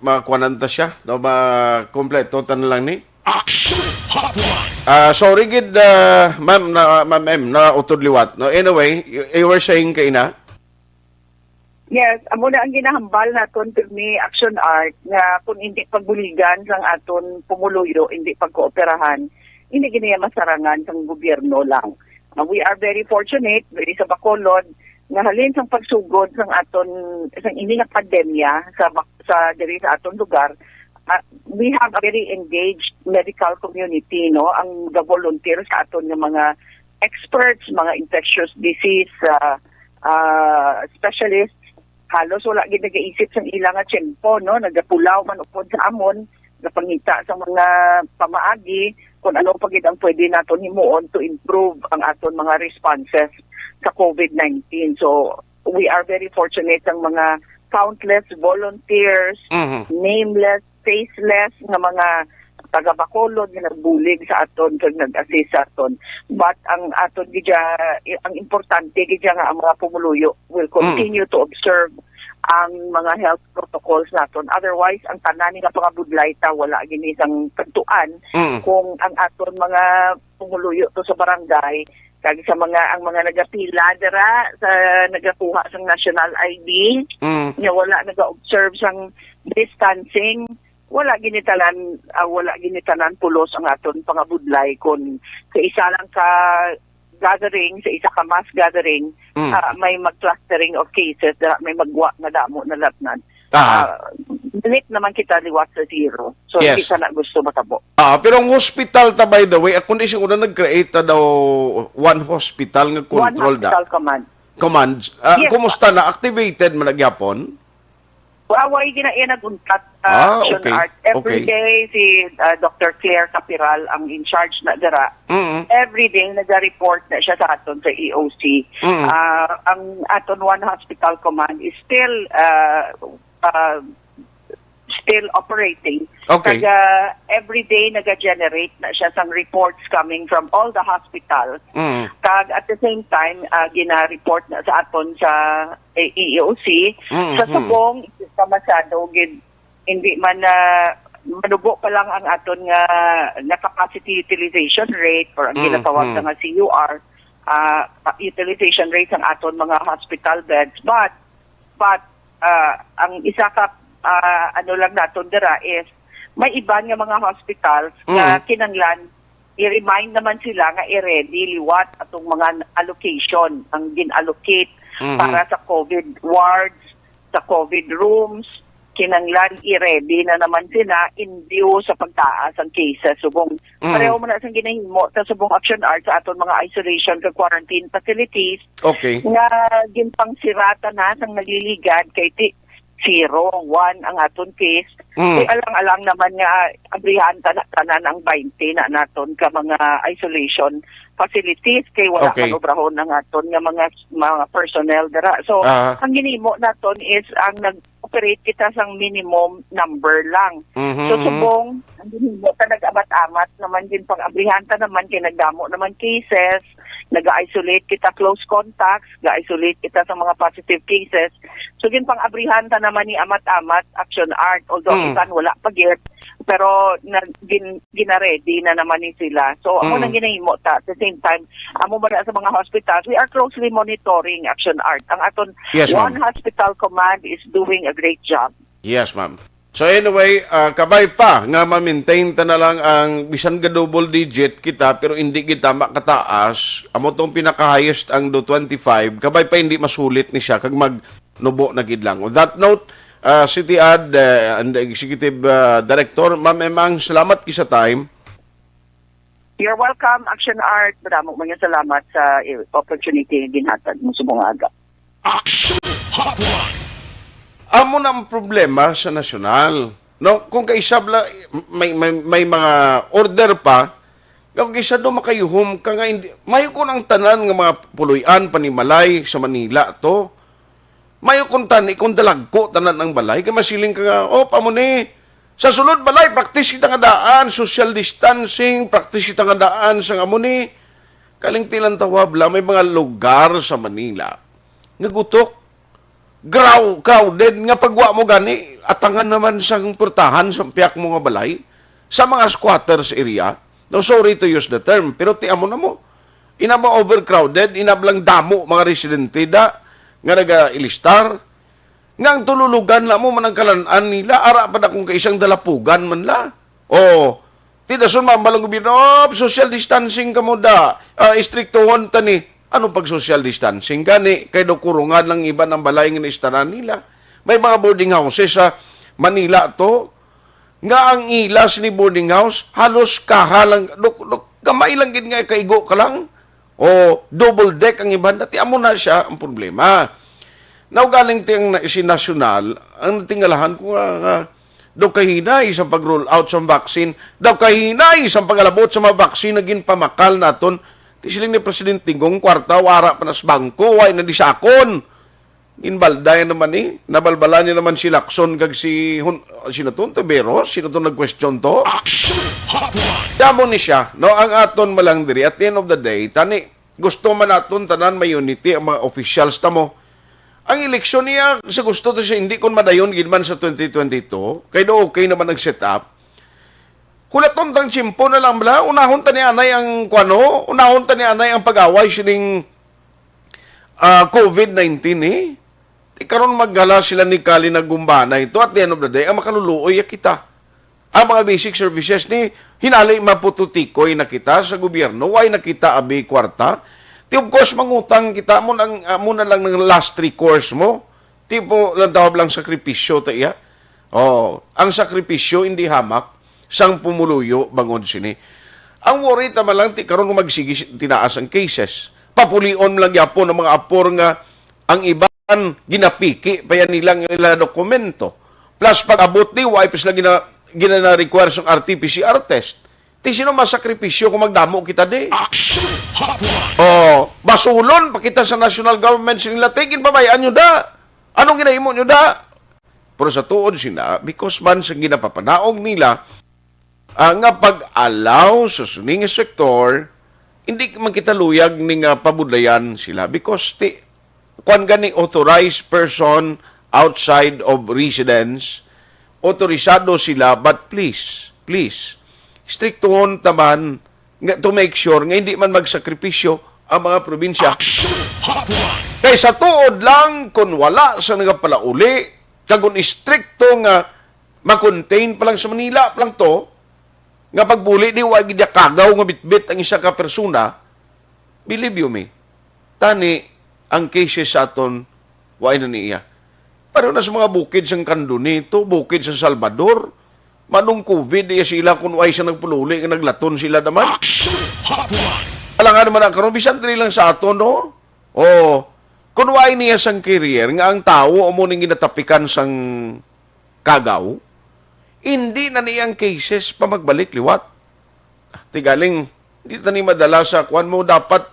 makuhanan ta siya, no, makompleto ta na lang ni. Action Hotline. Ah, sorry gid, ah, ma'am, na, ma'am M, nautod liwat, no? Anyway, you, you were saying kaina? Yes, amo na ang ginahambal naton pirmi, Action Art, nga kung hindi pagbuligan sang aton pumuluyo, hindi pagkooperahan, hindi gid niya masarangan sang gobyerno lang. Uh, we are very fortunate diri sa Bacolod nga halin sang pagsugod sang aton, sang ini nga pandemya sa bak-, sa diri sa aton lugar, ah, we have a very engaged medical community, no, ang ga-volunteer sa aton nga mga experts, mga infectious disease, ah, ah, specialists. Halos wala gid nagaisip sang ila nga tiyempo, no? Nagapulaw man upod sa amon, napangita sa mga pamaagi kung ano pa gid ang pwede naton himuon to improve ang aton mga responses sa COVID nineteen. So, we are very fortunate ang mga countless volunteers, Mhm. nameless, faceless nga mga taga Bacolod nga nagbulig sa aton kag nag-assist sa aton. But ang aton gid siya, ang importante gid siya nga ang mga pumuluyo will Mm. continue to observe ang mga health protocols naton. Otherwise, ang tanan nga pangabudlay ta wala gini sang kadtuan Mm. kung ang aton mga pumuluyo to sa barangay kag sa mga, ang mga nagapila dira sa nagakuha sang national I D, Mm. nga wala naga-observe sang distancing, wala gini tanan, ah, wala gini tanan pulos ang aton pangabudlay kung sa isa lang ka gathering, sa isa ka mass gathering, Mm. ah, may mag-clustering of cases, dira may magwa nga damo na latnan. Aha. Ah, Balik naman kita liwat sa zero. So, Yes. hindi ka na gusto matabo. Ah, pero ang hospital ta, by the way, ako di siguro nag-create ta daw one hospital nga One control da. hospital command. Commands. Ah, Yes. kumusta na? Activated man na gyapon? Wa-, way gina-, iya nag-untat, ah, Ah, Action okay. Art. Every Okay. day, si, ah, Doctor Claire Capiral ang in charge na dira. Mm. Every day, naga-report na siya sa aton sa E O C. Mm. Ah, ang aton One Hospital Command is still, ah, ah, still operating. Okay. Kag, ah, every day, naga-generate na siya sang reports coming from all the hospitals. Mm. Kag at the same time, ah, gina-report na sa aton sa E O C. Mm, Sa mm. subong, hindi pa masyado gid, hindi man na manubo pa lang ang aton nga, nga capacity utilization rate or ang Mm, ginatawag mm. na nga C U R, ah, utilization rate sang aton mga hospital beds. But, but, ah, ang isa ka, ah, ano lang naton dira is may iban nga mga hospitals nga Mm. kinanglan i-remind naman sila nga i-ready liwat atong mga allocation, ang gin-allocate Mhm. para sa COVID wards, sa COVID rooms, kinanglan i-ready na naman sila in view sa pagtaas ang cases. Subong Mm. pareho man na sang ginahimo sa subong Action Art sa aton mga isolation kag quarantine facilities Okay. nga ginpangsirata na sang nagliligad kay ti-, zero, one ang aton case. Mm. Kay alang-alang naman nga abrihan ta na tanan ang twenty na naton ka mga isolation facilities kay wala Okay. man obrahon ang aton nga mga, mga personnel dira. So, Ah. ang ginimo naton is ang nag-operate kita sang minimum number lang. Mhm, So, mhm. subong, ang ginimo ta nag-amat-amat naman din pang-abrihan ta naman kay nagdamo naman cases, nag-isolate kita close contacts, ga-isolate kita sa mga positive cases. So, ginpang-abrihan ta naman ni amat-amat, Action Art, although Mm. iban wala pa gid, pero na, gin, gina-ready na naman ni sila. So, amo Mm. nang ginahimo ta. At the same time, amo man na sa mga hospitals, we are closely monitoring Action Art. Ang aton Yes, One ma'am. Hospital Command is doing a great job. Yes, ma'am. So anyway, ah, kabay pa nga ma-maintain ta na lang ang bisan ga double digit kita pero hindi gid ta makataas. Amo tong pinaka-highest ang do twenty-five. Kabay pa hindi masulit ni siya kag magnubo na gid lang. On that note, ah, City Ad, ah, and Executive, ah, Director, Ma'am Emang, salamat kisa time. You're welcome, Action Art. Madamo man nga salamat sa, eh, opportunity nga ginhatag mo subong nga aga. Action Hotline. Amo na ang problema sa nasyonal. No, kung kaisab la, may, may, may mga order pa, nga kung isa do makayuhom ka nga hindi, mayo kon ang tanan nga mga puloy-an, panimalay sa Manila to. Mayo kon tani, kung dalagko tanan ang balay, kay masiling ka nga, "Oh, pa mo ni, sa sulod balay, practice kita nga daan, social distancing, practice kita nga daan sa amo ni." Kaling tilang tawab la, may mga lugar sa Manila nga gutok, graw, crowded, nga pagwa mo gani, atangan naman sang purtahan sa piyak mo nga balay, sa mga squatters area. No, sorry to use the term, pero ti amo na mo. Inaba overcrowded, inablang damo mga residente da nga nagailistar. Nga ang tululugan na mo man ang kalan-an nila, ara pa na kung kaisang dalapugan man la. O, ti dason mambal ang gobyerno, "Oh, social distancing kamo da, ah, istriktuhon ta ni." Ano pag social distancing? Gani, kay do kurungan lang iban ang balay nga naistaran nila. May mga boarding houses sa Manila to, nga ang ila sini boarding house, halos kaha lang, duk, duk, gamay lang gid nga kaigo ka lang. O double deck ang iban. Dati amo na siya ang problema. Now, galing ti ang na-, si National, ang natingalahan ko nga, nga, daw kahinay sa pag-roll out sa vaccine, daw kahinay sa pag-alabot sa mga vaccine na ginpamakal naton. Ti siling ni Presidente Digong, kwarta, wara pa nas bangko, way na disakon. Ginbalday naman ni, nabalbalan niya naman si Lacson kag si Hon-, sino to? Tiveros? Sino to nag-question to? Action Hotline. Damo ni siya, no? Ang aton malang diri, at the end of the day, tani, gusto man naton tanan may unity ang mga officials ta mo. Ang eleksyon niya, sa gusto to siya, hindi kon madayon gid man sa twenty twenty-two, kay do okay naman ang setup. Hulaton tang tiyempo na lang bala, unahon ta ni anay ang kuano, unahon ta ni anay ang pag-away sining, ah, COVID nineteen, eh. Ti karon maghala sila ni Kali nagumbanay to, at the end of the day, ang makaluluoy ya kita. Ang mga basic services ni hinali mapututikoy na kita sa gobyerno, why na kita abi kwarta? Ti of course mangutang kita mo nang, ah, mo na lang ng last recourse mo. Ti po lang tawag lang sakripisyo ta iya. Oh, ang sakripisyo hindi hamak sang pumuluyo bangod sini. Ang worry ta man lang ti karon magsigi si-, tinaas ang cases. Papulion lang gyapon ang mga apor nga ang iban ginapiki pa yan nilang ila dokumento. Plus pag-abot ni, wa pa sila gina-, gina-require sang R T P C R test. Ti sino masakripisyo kung magdamo kita di? Action Hotline! Oh, basulon pa kita sa national government sa nila. Tigin, pabayaan nyo da. Anong ginahimo nyo da? Pero sa tuod sina, because man sa ginapapanaog nila, ah, nga pag-allow sa sini nga sektor, hindi man kita luyag ni nga pabudlayan sila because ti, kuwan gani, authorized person outside of residence, autorisado sila, but please, please, striktuhon taman nga to make sure nga hindi man magsakripisyo ang mga probinsya. Action Hotline! Kay sa tuod lang, kung wala sa nagapalauli, kag kung istrikto nga ma-contain pa lang sa Manila pa lang to, nga pagbuli di wa gid kagaw nga bitbit ang isa ka persona, believe you me, tani ang cases sa aton, wa na niya. Pareho na sa mga bukid sang Cantonito, bukid sa Salvador, manong covid iya sila kung wa sa nagpululi nga naglaton sila naman. Action Hotline! Alangan naman ang karon, bisan diri lang sa aton, no? Oh, kung wa niya sang carrier nga ang tawo amo ning ginatapikan sang kagaw, hindi na niyang cases pa magbalik liwat. Ah, ti galing, di ta ni madala sa kuwan mo. Dapat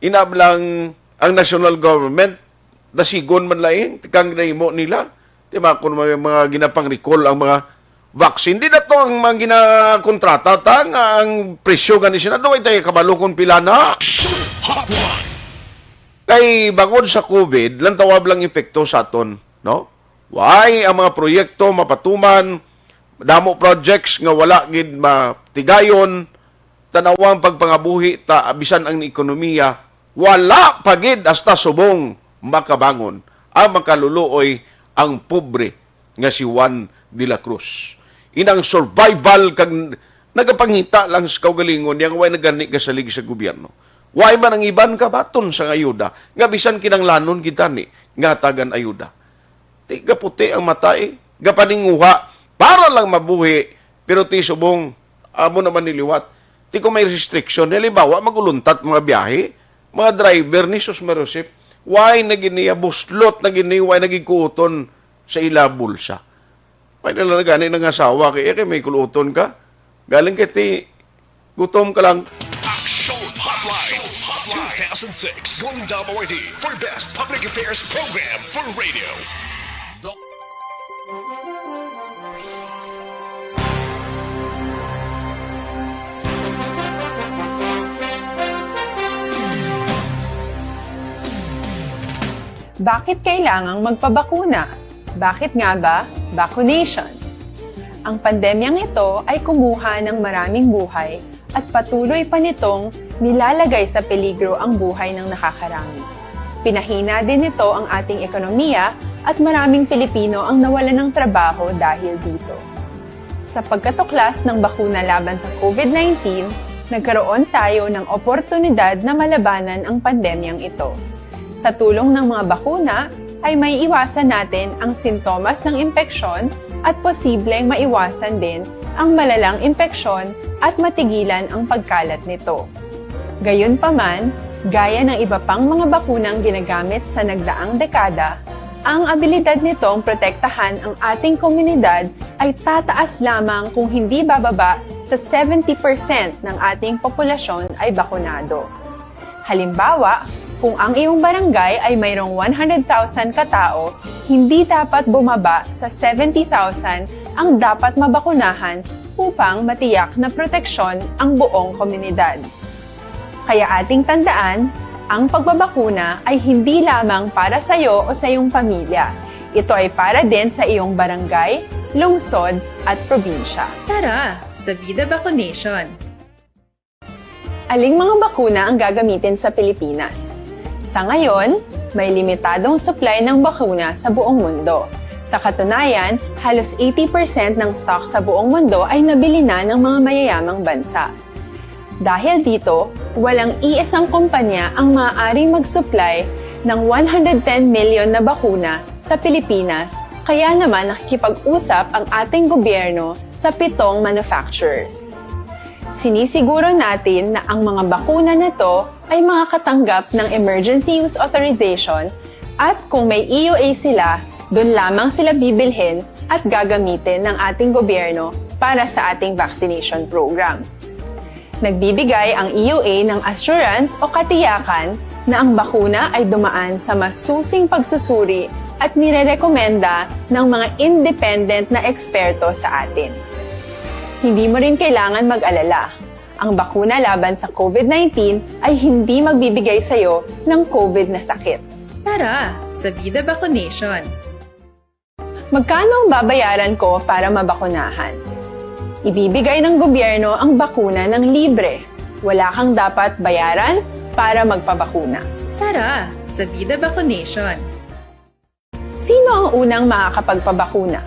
inablang ang national government, dasigon man laing, tikang nahimo nila. Di ba, kung may mga ginapang-recall ang mga vaccine, di na to ang mga ginakontrata ta nga ang presyo gani sina, do ay tayo kabalo kung pila na. Action Hotline! Kay bangod sa covid, lang tawab lang epekto sa aton, no? Why ang mga proyekto mapatuman, damo projects nga wala gid matigayon, tanawang pagpangabuhi ta, bisan ang ekonomiya, wala pa gid hasta subong makabangon ang makaluluoy ang pobre nga si Juan de la Cruz. Inang survival kag nagapangita lang sa kaugalingon niya nga way nagani kasalig sa gobyerno. Way man ang iban kabaton sang ayuda, nga bisan kinanglanon gid tani nga hatagan ayuda. Ti gaputi ang mata, eh. Gapaninguha para lang mabuhi, pero ti subong, amo naman niliwat. Ti kung may restriction, halimbawa, maguluntat mga biyahe, mga driver ni sus marusip, why na gini, buslot na gini, why nagikuuton sa ila bulsa? Why na lang gani nangasawa kay, eh, kay may kuluton ka? Galing kay ti gutom ka lang. Action Hotline, two thousand six Golden Dome Awardee for Best Public Affairs Program for Radio. Bakit kailangang magpabakuna? Bakit nga ba vaccination? Ang pandemyang ito ay kumuha ng maraming buhay at patuloy pa nitong nilalagay sa peligro ang buhay ng nakakarami. Pinahina din nito ang ating ekonomiya at maraming Pilipino ang nawalan ng trabaho dahil dito. Sa pagkatuklas ng bakuna laban sa covid nineteen, nagkaroon tayo ng oportunidad na malabanan ang pandemyang ito. Sa tulong ng mga bakuna, ay maiiwasan natin ang sintomas ng impeksyon at posibleng maiwasan din ang malalang impeksyon at matigilan ang pagkalat nito. Gayunpaman, gaya ng iba pang mga bakunang ginagamit sa nagdaang dekada, ang abilidad nitong protektahan ang ating komunidad ay tataas lamang kung hindi bababa sa seventy percent ng ating populasyon ay bakunado. Halimbawa, kung ang iyong barangay ay mayroong one hundred thousand katao, hindi dapat bumaba sa seventy thousand ang dapat mabakunahan upang matiyak na proteksyon ang buong komunidad. Kaya ating tandaan, ang pagbabakuna ay hindi lamang para sa iyo o sa iyong pamilya. Ito ay para din sa iyong barangay, lungsod, at probinsya. Tara, sa Vida Vaccination! Aling mga bakuna ang gagamitin sa Pilipinas? Sa ngayon, may limitadong supply ng bakuna sa buong mundo. Sa katunayan, halos eighty percent ng stock sa buong mundo ay nabili na ng mga mayayamang bansa. Dahil dito, walang iisang kumpanya ang maaaring mag-supply ng one hundred ten million na bakuna sa Pilipinas Kaya naman nakikipag-usap ang ating gobyerno sa pitong manufacturers. Sinisiguro natin na ang mga bakuna na to ay makakatanggap ng emergency use authorization at kung may E U A sila, doon lamang sila bibilhin at gagamitin ng ating gobyerno para sa ating vaccination program. Nagbibigay ang E U A ng assurance o katiyakan na ang bakuna ay dumaan sa masusing pagsusuri at nirerekomenda ng mga independent na eksperto sa atin. Hindi mo rin kailangan mag-alala. Ang bakuna laban sa COVID nineteen ay hindi magbibigay sa iyo ng COVID na sakit. Tara sa Vida Vaccination! Magkano ang babayaran ko para mabakunahan? Ibibigay ng gobyerno ang bakuna ng libre. Wala kang dapat bayaran para magpabakuna. Tara sa Vida Vaccination! Sino ang unang makakapagpabakuna?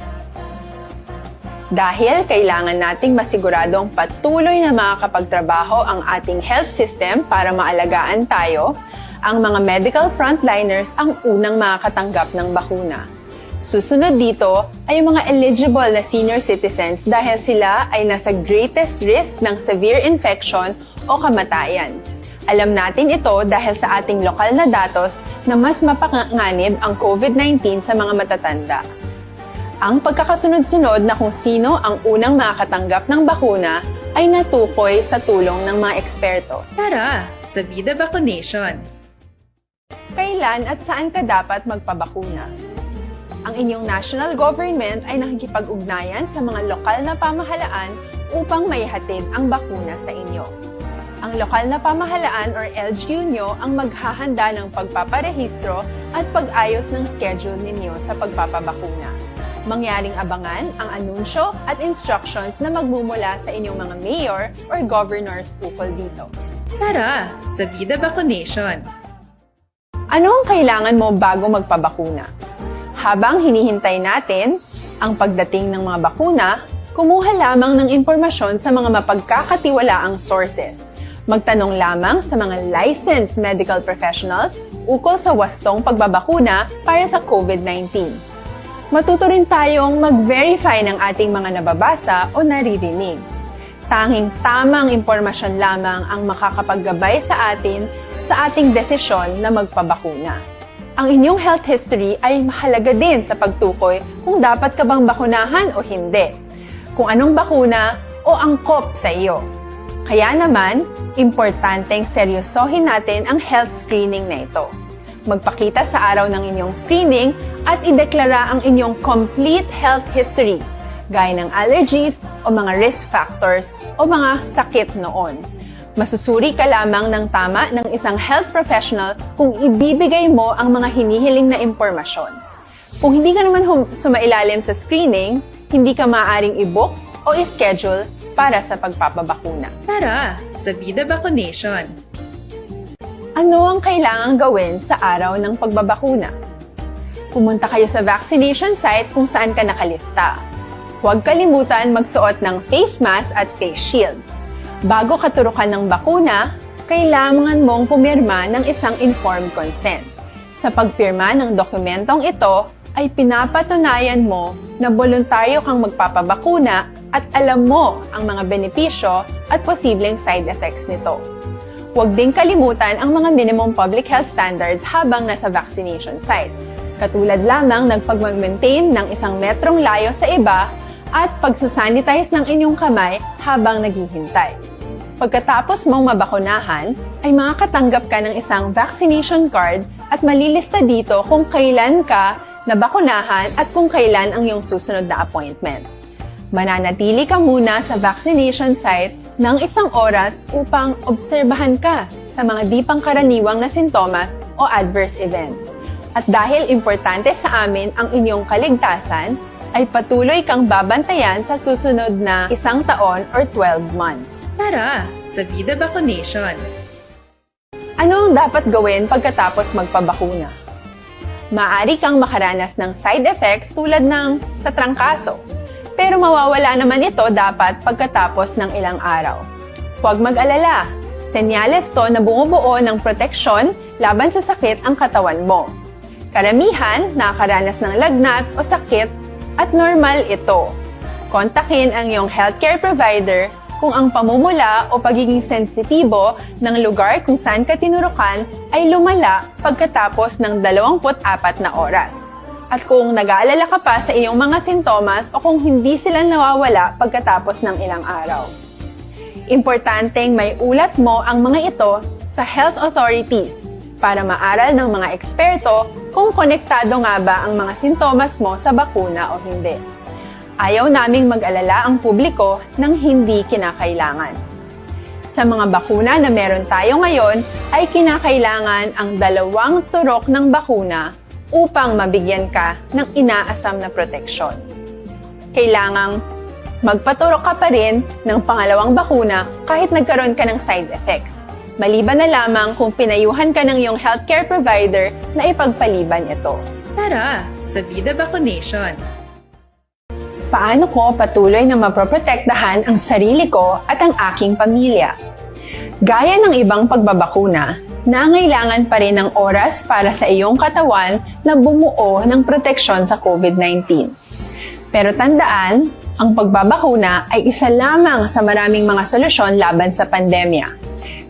Dahil kailangan nating masiguradong patuloy na makakapagtrabaho ang ating health system para maalagaan tayo, ang mga medical frontliners ang unang makakatanggap ng bakuna. Susunod dito ay ang mga eligible na senior citizens dahil sila ay nasa greatest risk ng severe infection o kamatayan. Alam natin ito dahil sa ating lokal na datos na mas mapanganib ang COVID nineteen sa mga matatanda. Ang pagkakasunod-sunod na kung sino ang unang makakatanggap ng bakuna ay natukoy sa tulong ng mga eksperto. Tara sa Vida Vaccination! Kailan at saan ka dapat magpabakuna? Ang inyong national government ay nakikipag-ugnayan sa mga lokal na pamahalaan upang maihatid ang bakuna sa inyo. Ang lokal na pamahalaan or L G U nyo ang maghahanda ng pagpaparehistro at pag-ayos ng schedule ninyo sa pagpapabakuna. Mangyaring abangan ang anunsyo at instructions na magmumula sa inyong mga mayor or governors ukol dito. Tara sa Vida Vaccination! Ano ang kailangan mo bago magpabakuna? Habang hinihintay natin ang pagdating ng mga bakuna, kumuha lamang ng impormasyon sa mga mapagkakatiwalaang sources. Magtanong lamang sa mga licensed medical professionals ukol sa wastong pagbabakuna para sa COVID nineteen. Matuto rin tayong mag-verify ng ating mga nababasa o naririnig. Tanging tamang impormasyon lamang ang makakapaggabay sa atin sa ating desisyon na magpabakuna. Ang inyong health history ay mahalaga din sa pagtukoy kung dapat ka bang bakunahan o hindi, kung anong bakuna o angkop sa iyo. Kaya naman, importanteng seryosohin natin ang health screening na ito. Magpakita sa araw ng inyong screening at ideklara ang inyong complete health history, gaya ng allergies o mga risk factors o mga sakit noon. Masusuri ka lamang ng tama ng isang health professional kung ibibigay mo ang mga hinihiling na impormasyon. Kung hindi ka naman hum- sumailalim sa screening, hindi ka maaaring i-book o i-schedule para sa pagpapabakuna. Tara sa Vida Vaccination! Ano ang kailangang gawin sa araw ng pagbabakuna? Pumunta kayo sa vaccination site kung saan ka nakalista. Huwag kalimutan magsuot ng face mask at face shield. Bago katurukan ng bakuna, kailangan mong pumirma ng isang informed consent. Sa pagpirma ng dokumentong ito, ay pinapatunayan mo na boluntaryo kang magpapabakuna at alam mo ang mga benepisyo at posibleng side effects nito. Huwag ding kalimutan ang mga minimum public health standards habang nasa vaccination site, katulad lamang ng pagmag-maintain ng isang metrong layo sa iba at pagsasanitize ng inyong kamay habang naghihintay. Pagkatapos mong mabakunahan, ay makakatanggap ka ng isang vaccination card at malilista dito kung kailan ka nabakunahan at kung kailan ang iyong susunod na appointment. Mananatili ka muna sa vaccination site ng isang oras upang obserbahan ka sa mga di pangkaraniwang na sintomas o adverse events. At dahil importante sa amin ang inyong kaligtasan, ay patuloy kang babantayan sa susunod na isang taon or twelve months. Tara sa Vida Vaccination! Ano ang dapat gawin pagkatapos magpabakuna? Maaari kang makaranas ng side effects tulad ng sa trangkaso, pero mawawala naman ito dapat pagkatapos ng ilang araw. Huwag mag-alala, senyales to na bumubuo ng proteksyon laban sa sakit ang katawan mo. Karamihan nakakaranas ng lagnat o sakit at normal ito. Kontakin ang iyong healthcare provider kung ang pamumula o pagiging sensitibo ng lugar kung saan ka tinurukan ay lumala pagkatapos ng dalawampu't apat na oras. At kung nag-aalala ka pa sa iyong mga sintomas o kung hindi sila nawawala pagkatapos ng ilang araw. Importanteng may ulat mo ang mga ito sa health authorities para maaral ng mga eksperto kung konektado nga ba ang mga sintomas mo sa bakuna o hindi. Ayaw naming mag-alala ang publiko ng hindi kinakailangan. Sa mga bakuna na meron tayo ngayon ay kinakailangan ang dalawang turok ng bakuna upang mabigyan ka ng inaasam na proteksyon. Kailangang magpaturok ka pa rin ng pangalawang bakuna kahit nagkaroon ka ng side effects, maliban na lamang kung pinayuhan ka ng iyong healthcare provider na ipagpaliban ito. Tara sa Vida Vaccination! Paano ko patuloy na maproprotektahan ang sarili ko at ang aking pamilya? Gaya ng ibang pagbabakuna, nangailangan pa rin ng oras para sa iyong katawan na bumuo ng proteksyon sa COVID nineteen. Pero tandaan, ang pagbabakuna ay isa lamang sa maraming mga solusyon laban sa pandemya.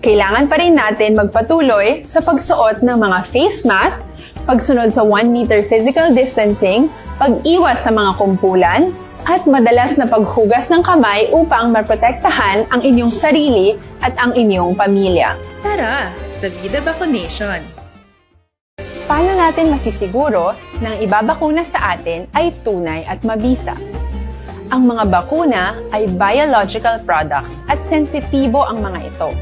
Kailangan pa rin natin magpatuloy sa pagsuot ng mga face mask, pagsunod sa one meter physical distancing, pag-iwas sa mga kumpulan, at madalas na paghugas ng kamay upang maprotektahan ang inyong sarili at ang inyong pamilya. Tara sa Vida Vaccination! Paano natin masisiguro na ang ibabakuna sa atin ay tunay at mabisa? Ang mga bakuna ay biological products at sensitibo ang mga ito.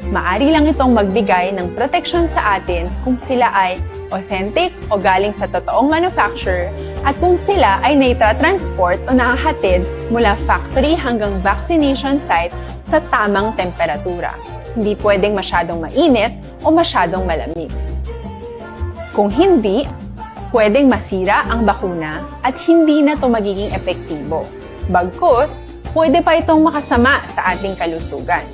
Maari lang itong magbigay ng proteksyon sa atin kung sila ay authentic o galing sa totoong manufacturer at kung sila ay naitra-transport o nahahatid mula factory hanggang vaccination site sa tamang temperatura. Hindi pwedeng masyadong mainit o masyadong malamig. Kung hindi, pwedeng masira ang bakuna at hindi na ito magiging epektibo. Bagkus, pwede pa itong makasama sa ating kalusugan.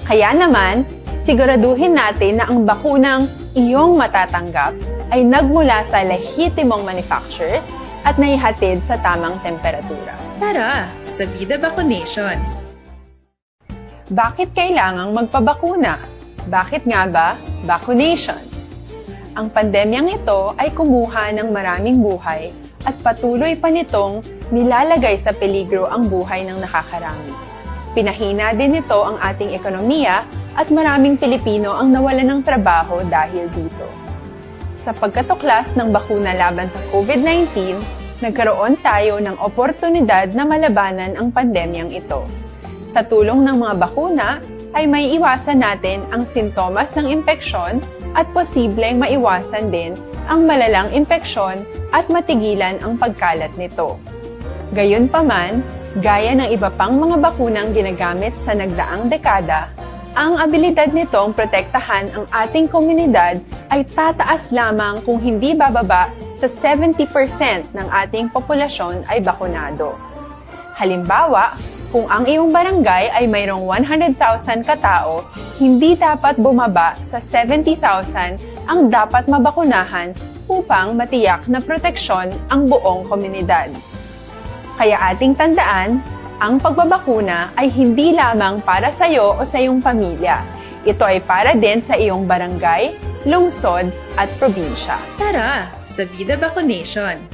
Kaya naman, siguraduhin natin na ang bakunang iyong matatanggap ay nagmula sa lehitimong manufacturers at naihatid sa tamang temperatura. Tara sa Vida Vaccination! Bakit kailangang magpabakuna? Bakit nga ba vaccination? Ang pandemyang ito ay kumuha ng maraming buhay at patuloy pa nitong nilalagay sa peligro ang buhay ng nakakarami. Pinahina din nito ang ating ekonomiya at maraming Pilipino ang nawalan ng trabaho dahil dito. Sa pagkatuklas ng bakuna laban sa COVID nineteen, nagkaroon tayo ng oportunidad na malabanan ang pandemyang ito. Sa tulong ng mga bakuna, ay maiiwasan natin ang sintomas ng impeksyon at posibleng maiwasan din ang malalang impeksyon at matigilan ang pagkalat nito. Gayunpaman, gaya ng iba pang mga bakunang ginagamit sa nagdaang dekada, ang abilidad nitong protektahan ang ating komunidad ay tataas lamang kung hindi bababa sa seventy percent ng ating populasyon ay bakunado. Halimbawa, kung ang iyong barangay ay mayroong one hundred thousand katao, hindi dapat bumaba sa seventy thousand ang dapat mabakunahan upang matiyak na proteksyon ang buong komunidad. Kaya ating tandaan, ang pagbabakuna ay hindi lamang para sa iyo o sa iyong pamilya. Ito ay para din sa iyong barangay, lungsod, at probinsya. Tara sa Vida Vaccination!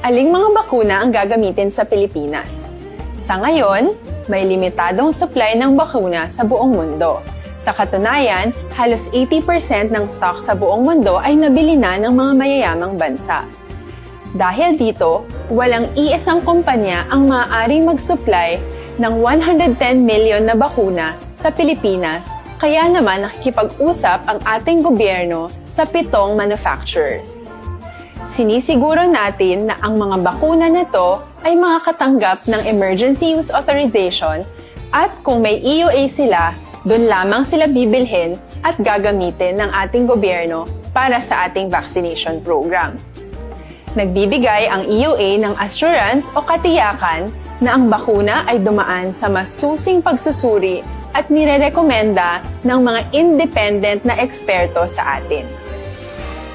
Aling mga bakuna ang gagamitin sa Pilipinas? Sa ngayon, may limitadong supply ng bakuna sa buong mundo. Sa katunayan, halos eighty percent ng stock sa buong mundo ay nabili na ng mga mayayamang bansa. Dahil dito, walang iisang kumpanya ang maaaring mag-supply ng one hundred ten million na bakuna sa Pilipinas, kaya naman nakikipag-usap ang ating gobyerno sa pitong manufacturers. Sinisiguro natin na ang mga bakuna na to ay makakatanggap ng emergency use authorization at kung may E U A sila, doon lamang sila bibilhin at gagamitin ng ating gobyerno para sa ating vaccination program. Nagbibigay ang E U A ng assurance o katiyakan na ang bakuna ay dumaan sa masusing pagsusuri at nirerekomenda ng mga independent na eksperto sa atin.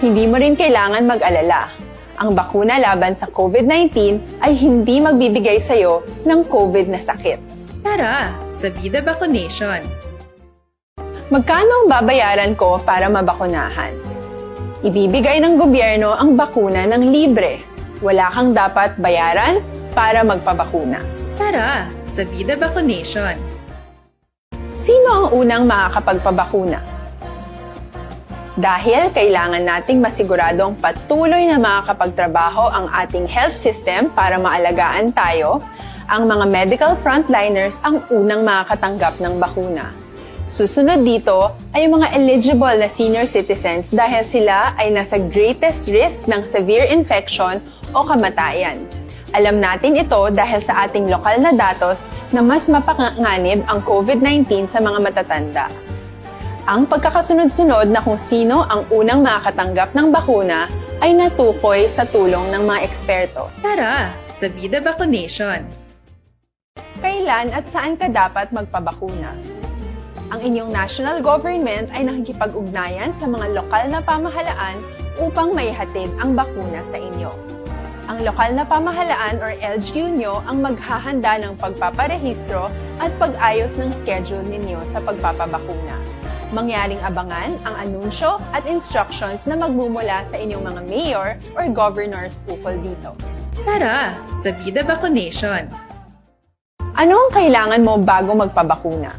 Hindi mo rin kailangan mag-alala. Ang bakuna laban sa COVID nineteen ay hindi magbibigay sa iyo ng COVID na sakit. Tara sa Bida Vaccination! Magkano ang babayaran ko para mabakunahan? Ibibigay ng gobyerno ang bakuna ng libre. Wala kang dapat bayaran para magpabakuna. Tara sa Bida Vaccination! Sino ang unang makakapagpabakuna? Dahil kailangan nating masiguradong patuloy na makakapagtrabaho ang ating health system para maalagaan tayo, ang mga medical frontliners ang unang makakatanggap ng bakuna. Susunod dito ay ang mga eligible na senior citizens dahil sila ay nasa greatest risk ng severe infection o kamatayan. Alam natin ito dahil sa ating lokal na datos na mas mapanganib ang COVID nineteen sa mga matatanda. Ang pagkakasunod-sunod na kung sino ang unang makakatanggap ng bakuna ay natukoy sa tulong ng mga eksperto. Tara sa Bida Vaccination! Kailan at saan ka dapat magpabakuna? Ang inyong national government ay nakikipag-ugnayan sa mga lokal na pamahalaan upang maihatid ang bakuna sa inyo. Ang lokal na pamahalaan or L G U nyo ang maghahanda ng pagpaparehistro at pag-ayos ng schedule ninyo sa pagpapabakuna. Mangyaring abangan ang anunsyo at instructions na magmumula sa inyong mga mayor or governors ukol dito. Tara sa Bida Vaccination! Ano ang kailangan mo bago magpabakuna?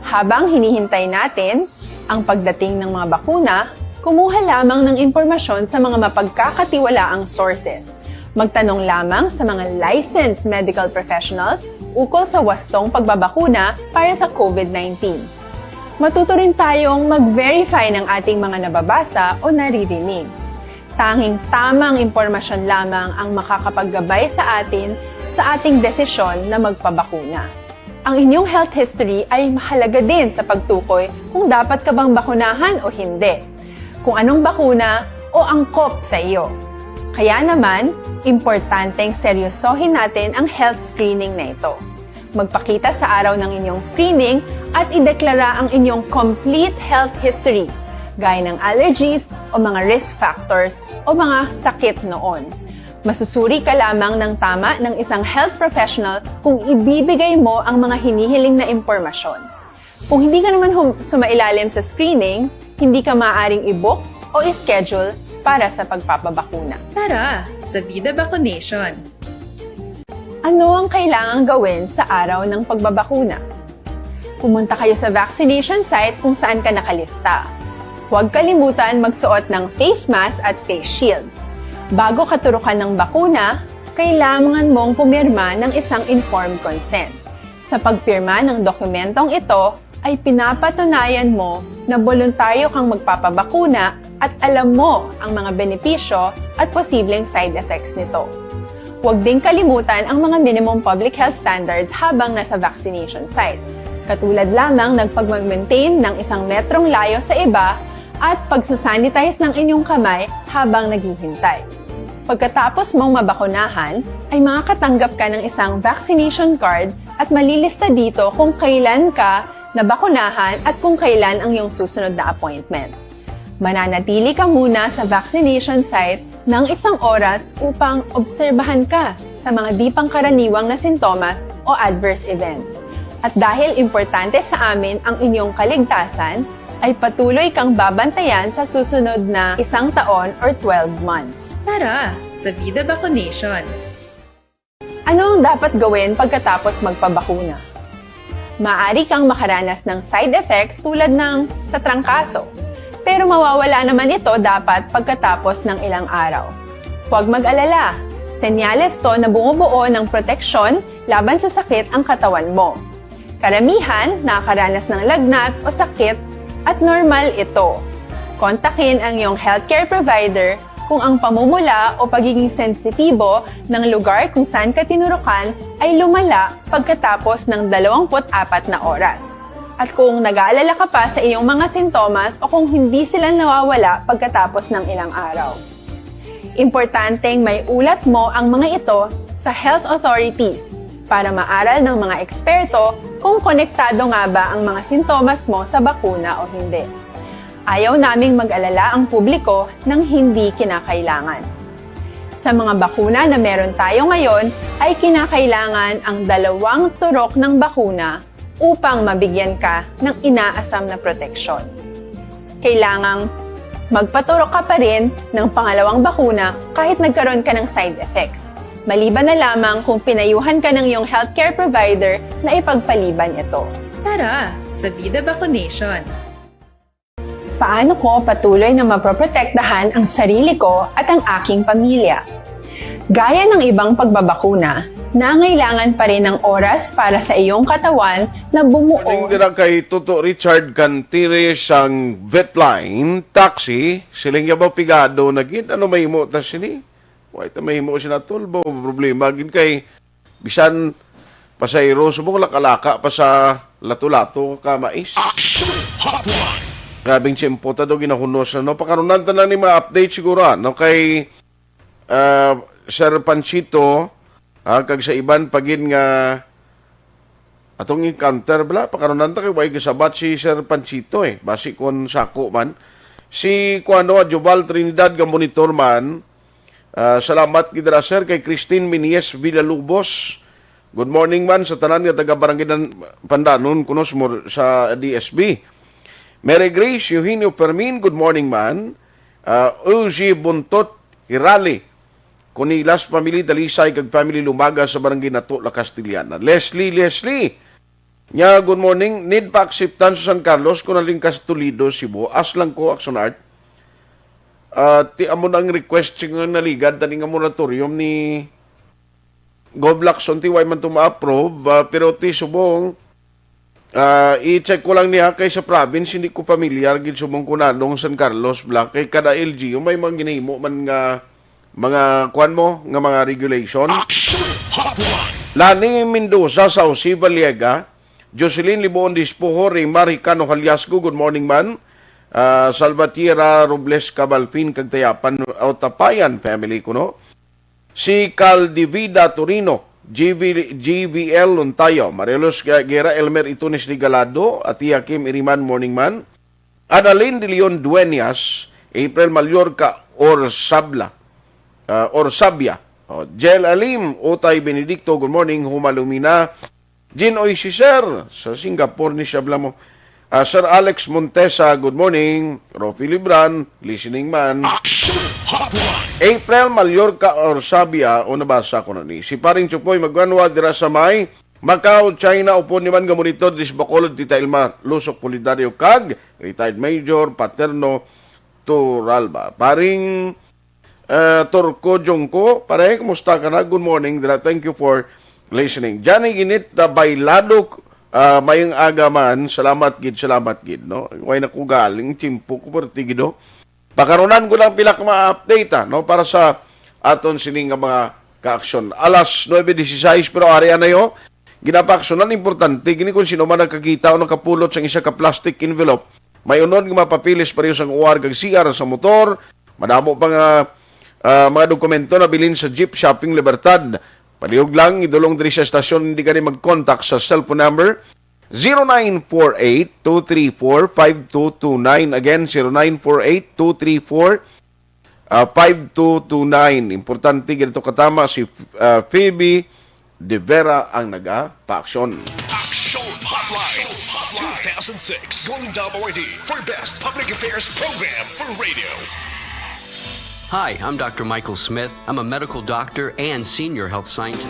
Habang hinihintay natin ang pagdating ng mga bakuna, kumuha lamang ng impormasyon sa mga mapagkakatiwalaang sources. Magtanong lamang sa mga licensed medical professionals ukol sa wastong pagbabakuna para sa COVID nineteen. Matuto rin tayong mag-verify ng ating mga nababasa o naririnig. Tanging tamang impormasyon lamang ang makakapaggabay sa atin sa ating desisyon na magpabakuna. Ang inyong health history ay mahalaga din sa pagtukoy kung dapat ka bang bakunahan o hindi, kung anong bakuna o angkop sa iyo. Kaya naman, importanteng seryosohin natin ang health screening na ito. Magpakita sa araw ng inyong screening at ideklara ang inyong complete health history, gaya ng allergies o mga risk factors o mga sakit noon. Masusuri ka lamang ng tama ng isang health professional kung ibibigay mo ang mga hinihiling na impormasyon. Kung hindi ka naman hum- sumailalim sa screening, hindi ka maaaring i-book o i-schedule para sa pagpapabakuna. Tara sa Bida Vaccination! Ano ang kailangang gawin sa araw ng pagbabakuna? Pumunta kayo sa vaccination site kung saan ka nakalista. Huwag kalimutan magsuot ng face mask at face shield. Bago katurukan ng bakuna, kailangan mong pumirma ng isang informed consent. Sa pagpirma ng dokumentong ito, ay pinapatunayan mo na boluntaryo kang magpapabakuna at alam mo ang mga benepisyo at posibleng side effects nito. Huwag ding kalimutan ang mga minimum public health standards habang nasa vaccination site, katulad lamang ng pagmag-maintain ng isang metrong layo sa iba at pagsasanitize ng inyong kamay habang naghihintay. Pagkatapos mong mabakunahan, ay makakatanggap ka ng isang vaccination card at malilista dito kung kailan ka nabakunahan at kung kailan ang iyong susunod na appointment. Mananatili ka muna sa vaccination site ng isang oras upang obserbahan ka sa mga di pangkaraniwang na sintomas o adverse events. At dahil importante sa amin ang inyong kaligtasan, ay patuloy kang babantayan sa susunod na isang taon or twelve months. Tara sa Bida Vaccination! Ano ang dapat gawin pagkatapos magpabakuna? Maaari kang makaranas ng side effects tulad ng sa trangkaso, pero mawawala naman ito dapat pagkatapos ng ilang araw. Huwag mag-alala, senyales to na bumubuo ng proteksyon laban sa sakit ang katawan mo. Karamihan nakakaranas ng lagnat o sakit at normal ito. Kontakin ang iyong healthcare provider kung ang pamumula o pagiging sensitibo ng lugar kung saan ka tinurukan ay lumala pagkatapos ng dalawampu't apat na oras. At kung nag-aalala ka pa sa iyong mga sintomas o kung hindi sila nawawala pagkatapos ng ilang araw. Importanteng may ulat mo ang mga ito sa health authorities para maaral ng mga eksperto kung konektado nga ba ang mga sintomas mo sa bakuna o hindi. Ayaw naming mag-alala ang publiko ng hindi kinakailangan. Sa mga bakuna na meron tayo ngayon, ay kinakailangan ang dalawang turok ng bakuna upang mabigyan ka ng inaasam na proteksyon. Kailangang magpaturok ka pa rin ng pangalawang bakuna kahit nagkaroon ka ng side effects, maliban na lamang kung pinayuhan ka ng iyong healthcare provider na ipagpaliban ito. Tara sa Vida Vaccination! Paano ko patuloy na mapoprotektahan ang sarili ko at ang aking pamilya? Gaya ng ibang pagbabakuna, nangailangan pa rin ng oras para sa iyong katawan na bumuo. Siling dira kay Toto Richard Cantire sang Vetline, taxi, siling niya ba pigado na gid? Ano mahimo ta sini? Wa ta mahimo sina tolbo, problema gid kay bisan pasahero subong laka-laka pa sa lato-lato ka mais. Action Hotline. Grabing tiyempo ta do ginahunos na, no? Pakarunan ta na ni mga update siguro, ah, no? Kay, ah, Sir Panchito, ah, kag sa iban pa gid nga atong encounter bala, pakarunan ta kay way gasabat si Sir Panchito, eh. Basi kon sako man. Si kuano, Jubal Trinidad nga monitor man, ah, salamat gid ra, sir, kay Christine Minies Villalobos. Good morning man sa tanan nga taga Barangay Dan-, Pandanon kuno sa Mor-, sa D S B. Mary Grace Eugenio Fermin, good morning man. Ah, Uzi Buntot Hirali, Conilas family, Dalisay kag family, Lumaga sa Barangay Nato, La Castellana. Leslie, Leslie, nya, good morning. Need pa acceptance sa San Carlos kung halin ka sa Toledo, Cebu. Ask lang ko, Action Art. Ah, ti amo na ang request nga naligad tani nga moratorium ni Gov Lacson, ti way man to ma-approve, ah, pero ti subong, ah, i-check ko lang niya kay sa province hindi ko familiar gid subong kung nanong San Carlos bala kay kada L G U may mga ginahimo man nga mga kuan mo nga mga regulation. Action Hotline. Lani Mendoza, Sauci, Valiega, Jocelyn Liboon Dispoho, Raymar Hicano Haliasgo, good morning man. Ah, Salvatierra Robles Cabalfin kag Tayapan, o Tapayan family kuno. Si Caldivida Torino, G V, G V L Luntayo, Marilos Guerra, Elmer Itunes Regalado, Atiya Kim Iriman, morning man. Annalyn de Leon Dueñas, April Mallorca Orsabla, ah, Orsabia. Oh, Jel Alim, Utay Benedicto, good morning, Huma Lumina. Jin Oy, si Sir, sa Singapore ni siya bala mo. Ah, Sir Alex Montesa, good morning. Rofi Libran, listening man. Action Hotline. April Mallorca Orsabia, o nabasa ko na ni. Si Paring Chupoy Magwanwa, dira sa may Macau, China, upod ni man nga monitor, dis Bacolod, Tita Ilma, Lusok Polidario, kag retired Major Paterno Turalba. Paring, eh, Turco Jongko, pare, kumusta ka na? Good morning, dira. Thank you for listening. Johnny Ginit, uh, Bailado, uh, mayong aga man. Salamat gid, salamat gid, no? Way na ko galing, timpo ko, perti gid, oh. Pakarunan ko lang pila ka mga update, ah, no, para sa aton sini nga mga kaaksyon. Alas nuebe dieciséis, pero ari anay, oh. Ginapaaksyonan, importante gini kung sino man nakakita o nakapulot sang isa ka plastic envelope. May unod nga mapapilis pareho sang O R kag C R sa motor. Madamo pa nga, ah, mga dokumento na bilin sa Jeep Shopping Libertad. Palihog lang, idulong diri sa estasyon, hindi gani mag-contact sa cellphone number zero nine four eight, two three four, five two two nine. Again, zero nine four eight, two three four, ah, five two two nine. Importante gid to katama si, ah, Phoebe De Vera ang nagapaaksyon. Action Hotline two thousand six Golden Dove Awardee for Best Public Affairs Program for Radio. Hi, I'm Doctor Michael Smith. I'm a medical doctor and senior health scientist.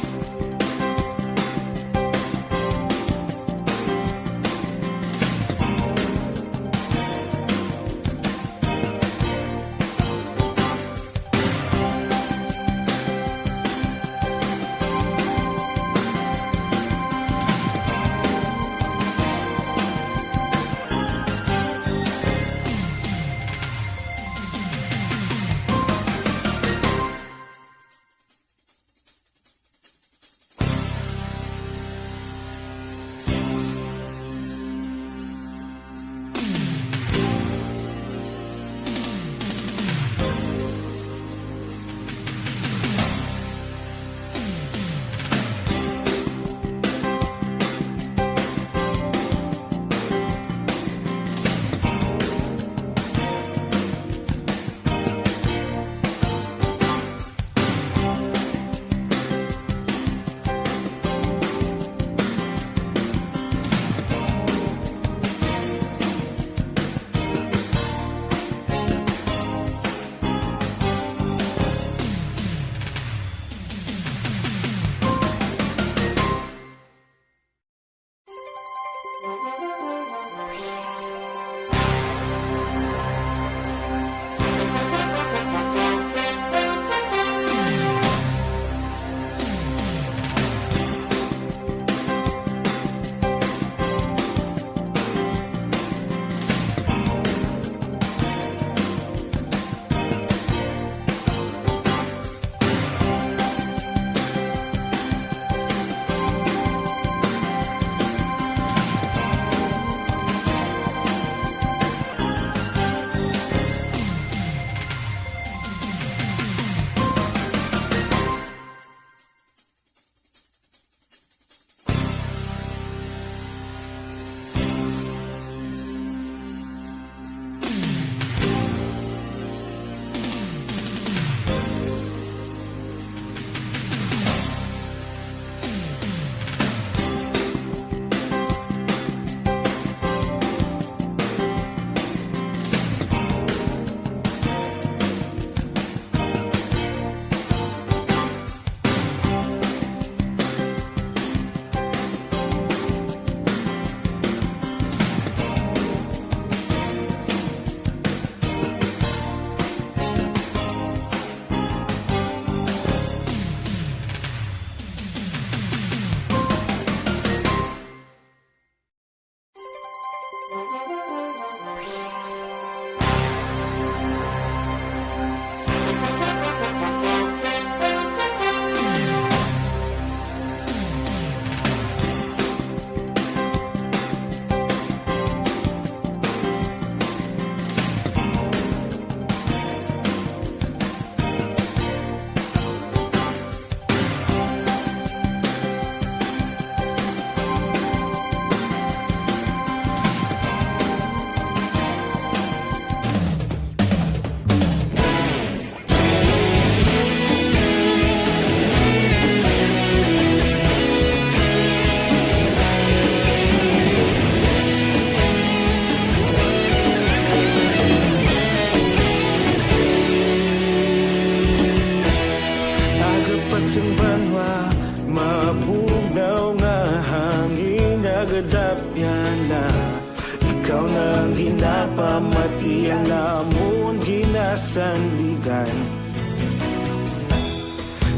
Napamati ang amon ginasandigan.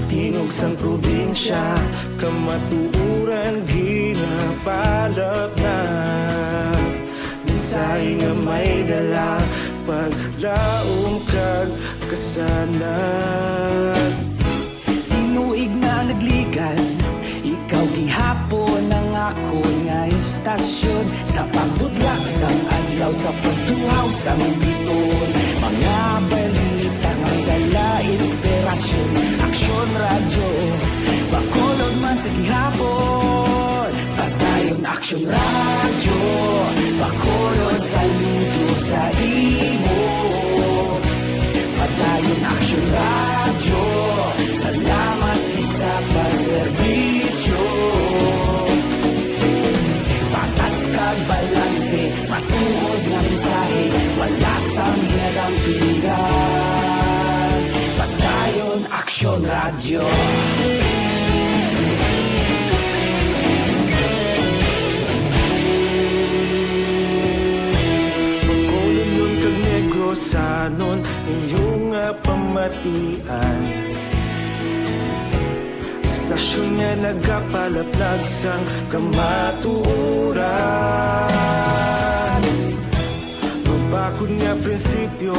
Tingog sang probinsya, kamatuoran ginapalapnag. Mensahe nga may dala, paglaom kag kasanag. Tinuig na nagligan, ikaw gihapon ang akon nga istasyon. Sa pagbutlak sang adlaw, sa pagtuhaw sang biton, mga balita nga may dala inspirasyon. Aksyon Radyo, Bacolod man sa gihapon. Padayon Aksyon Radyo, Bacolod, saludo sa imo. Padayon Aksyon Radyo, salamat gid sa pagserbisyo. Patas kag balanse, matuod nga mensahe, wala sang ginadampigan. Padayon Aksyon Radyo. Bacolodnon kag Negrosanon, inyo nga pamatian. Istasyon nga nagapalaplag sang kamatuoran. Mabakod nga prinsipyo,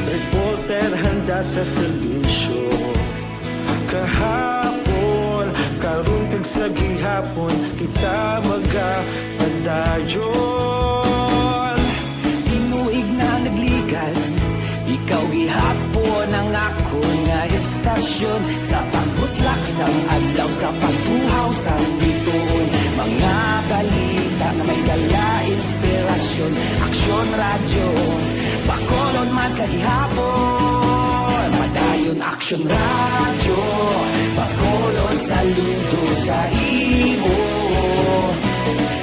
reporter handa sa serbisyo. Kahapon, karon, kag sa gihapon, kita magapadayon. Tinuig na nagligan, ikaw gihapon ang akon nga istasyon. Sa pagbutlak sang adlaw, sa pagtuhaw sang bituon, mga balita nga may dala inspirasyon. Aksyon Radyo, Bacolod man sa gihapon. Padayon Aksyon Radyo, Bacolod, saludo sa imo.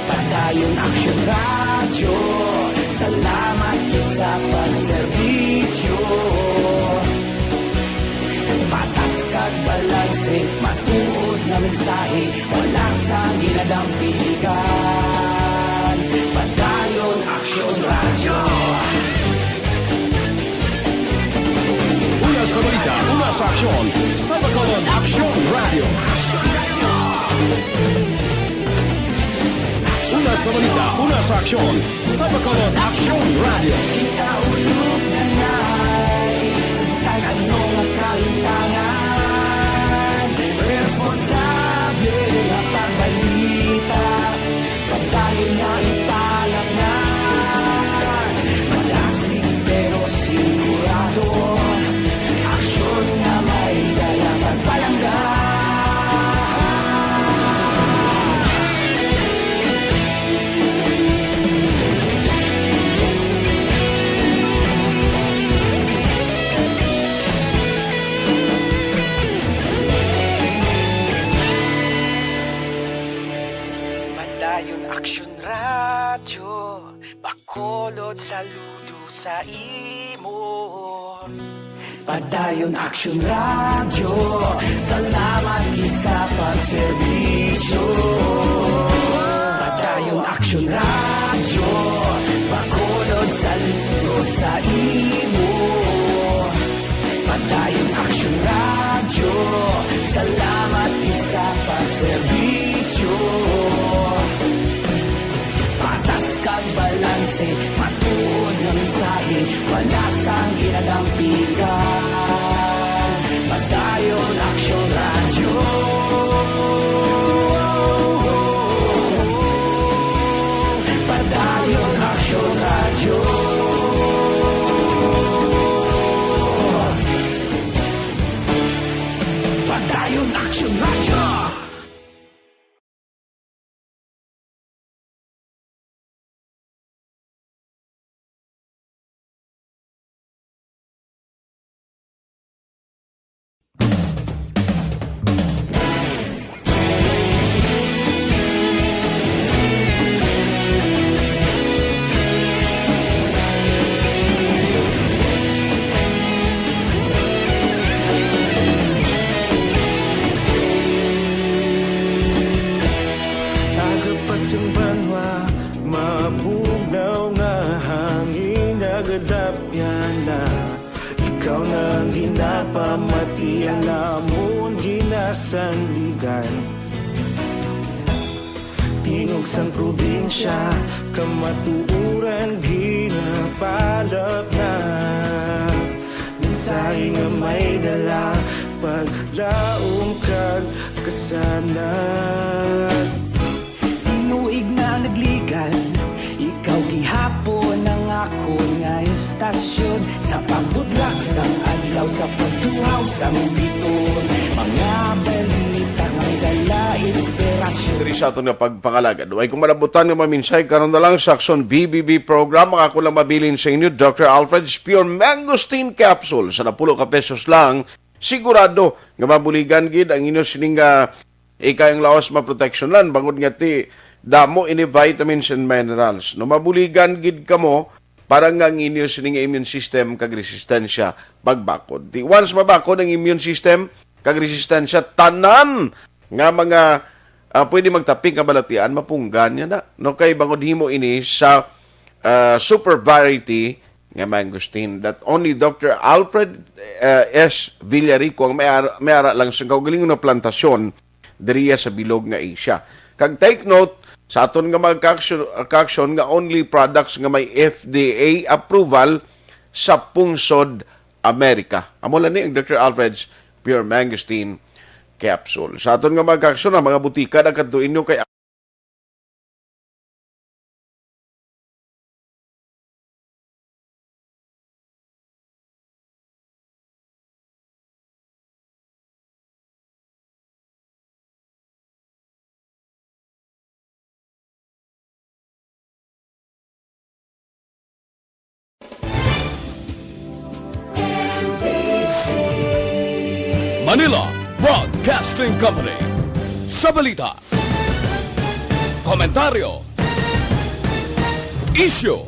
Padayon Aksyon Radyo, salamat gid sa pagserbisyo. Patas kag balanse, matuod nga mensahe, wala sang ginadampigan. Padayon Aksyon Radyo. Una sa balita, una sa aksyon, sa Bacolod Aksyon Radyo. Una sa balita, una sa aksyon, sa Bacolod Aksyon Radyo. Kita ulog na nay, sa bisan ano nga kahitangan, responsable nga pagbalita. Padayon nga ipalapngan, madasig pero sigurado, aksyon nga may dala pagpalangga. Padayon Aksyon Radyo, Bacolod, saludo sa imo. Padayon Aksyon Radyo, salamat gid sa pagserbisyo. Padayon Aksyon Radyo, Bacolod, saludo sa imo. Padayon Aksyon Radyo, salamat gid sa pagserbisyo. Patas kag balanse, matuod nga mensahe, wala sang ginadampigan. Padayon Aksyon Radyo. Sandigan. Tingog sang probinsya, kamatuoran ginapalapnap. Mensahe nga may dala, paglaom kag kasanag. Tinuig na nagligan, ikaw gihapon ang akon nga estasyon. Sa pagbudlak sang adlaw, sa pagtuhaw sang biton, mga balita nga may dala inspirasyon. Diri sa aton nga pagpangalagad, way ko malabutan nga maminsahe karon na lang sa Aksyon B B B program. Ang ako lang mabilin sa inyo, Doctor Alfred's Pure Mangosteen Capsule. Sa napulo ka pesos lang, sigurado nga mabuligan gid ang inyo sining, ah, ikayang lawas maproteksyonan, bangod nga ti damo ini vitamins and minerals. No, mabuligan gid kamo para nga ang inyo sining immune system kag resistensya magbakod. Ti once mabakod ang immune system kag resistensya, tanan nga mga, ah, pwede magtapik nga balatian, mapunggan niya na. No, kay bangod himo ini sa, ah, super variety nga mangosteen that only Doctor Alfred, ah, S Villarico ang may ara, may ara lang sa kaugalingon nga plantasyon diriya sa bilog nga Asia. Kag take note, sa aton nga mga kaaksyon, kaaksyon nga only products nga may F D A approval sa pungsod Amerika. Amo lang ni ang Doctor Alfred's Pure Mangosteen Capsule. Sa aton nga mga kaaksyon, ang mga butika, nagkadto inyo kay Manila Broadcasting Company. Sa balita, komentaryo, isyu,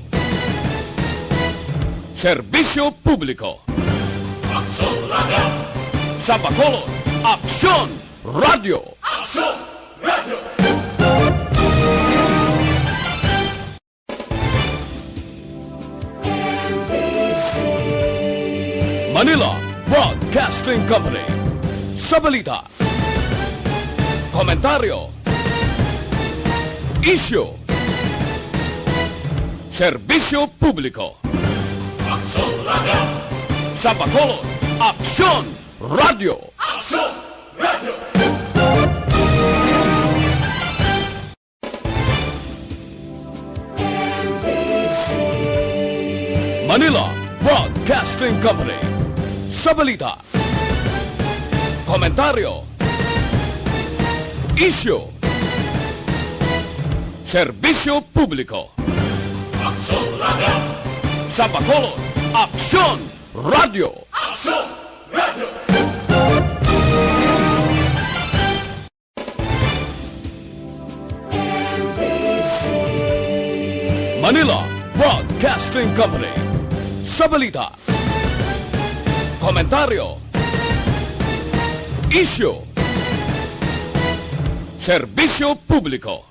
serbisyo publiko. Aksyon Radio. Sa Bacolod, Aksyon Radio. Aksyon Radio. Manila Broadcasting Company. Sa balita, komentaryo, isyu, serbisyo publiko. Aksyon Radio. Sa Bacolod, Aksyon Radio. Aksyon Radio. Manila Broadcasting Company. Sa balita, komentaryo, isyu, serbisyo publiko. Aksyon Radio. Sa Bacolod, Aksyon Radio. Aksyon Radio. Manila Broadcasting Company. Sa balita, komentaryo, isyu, serbisyo publiko.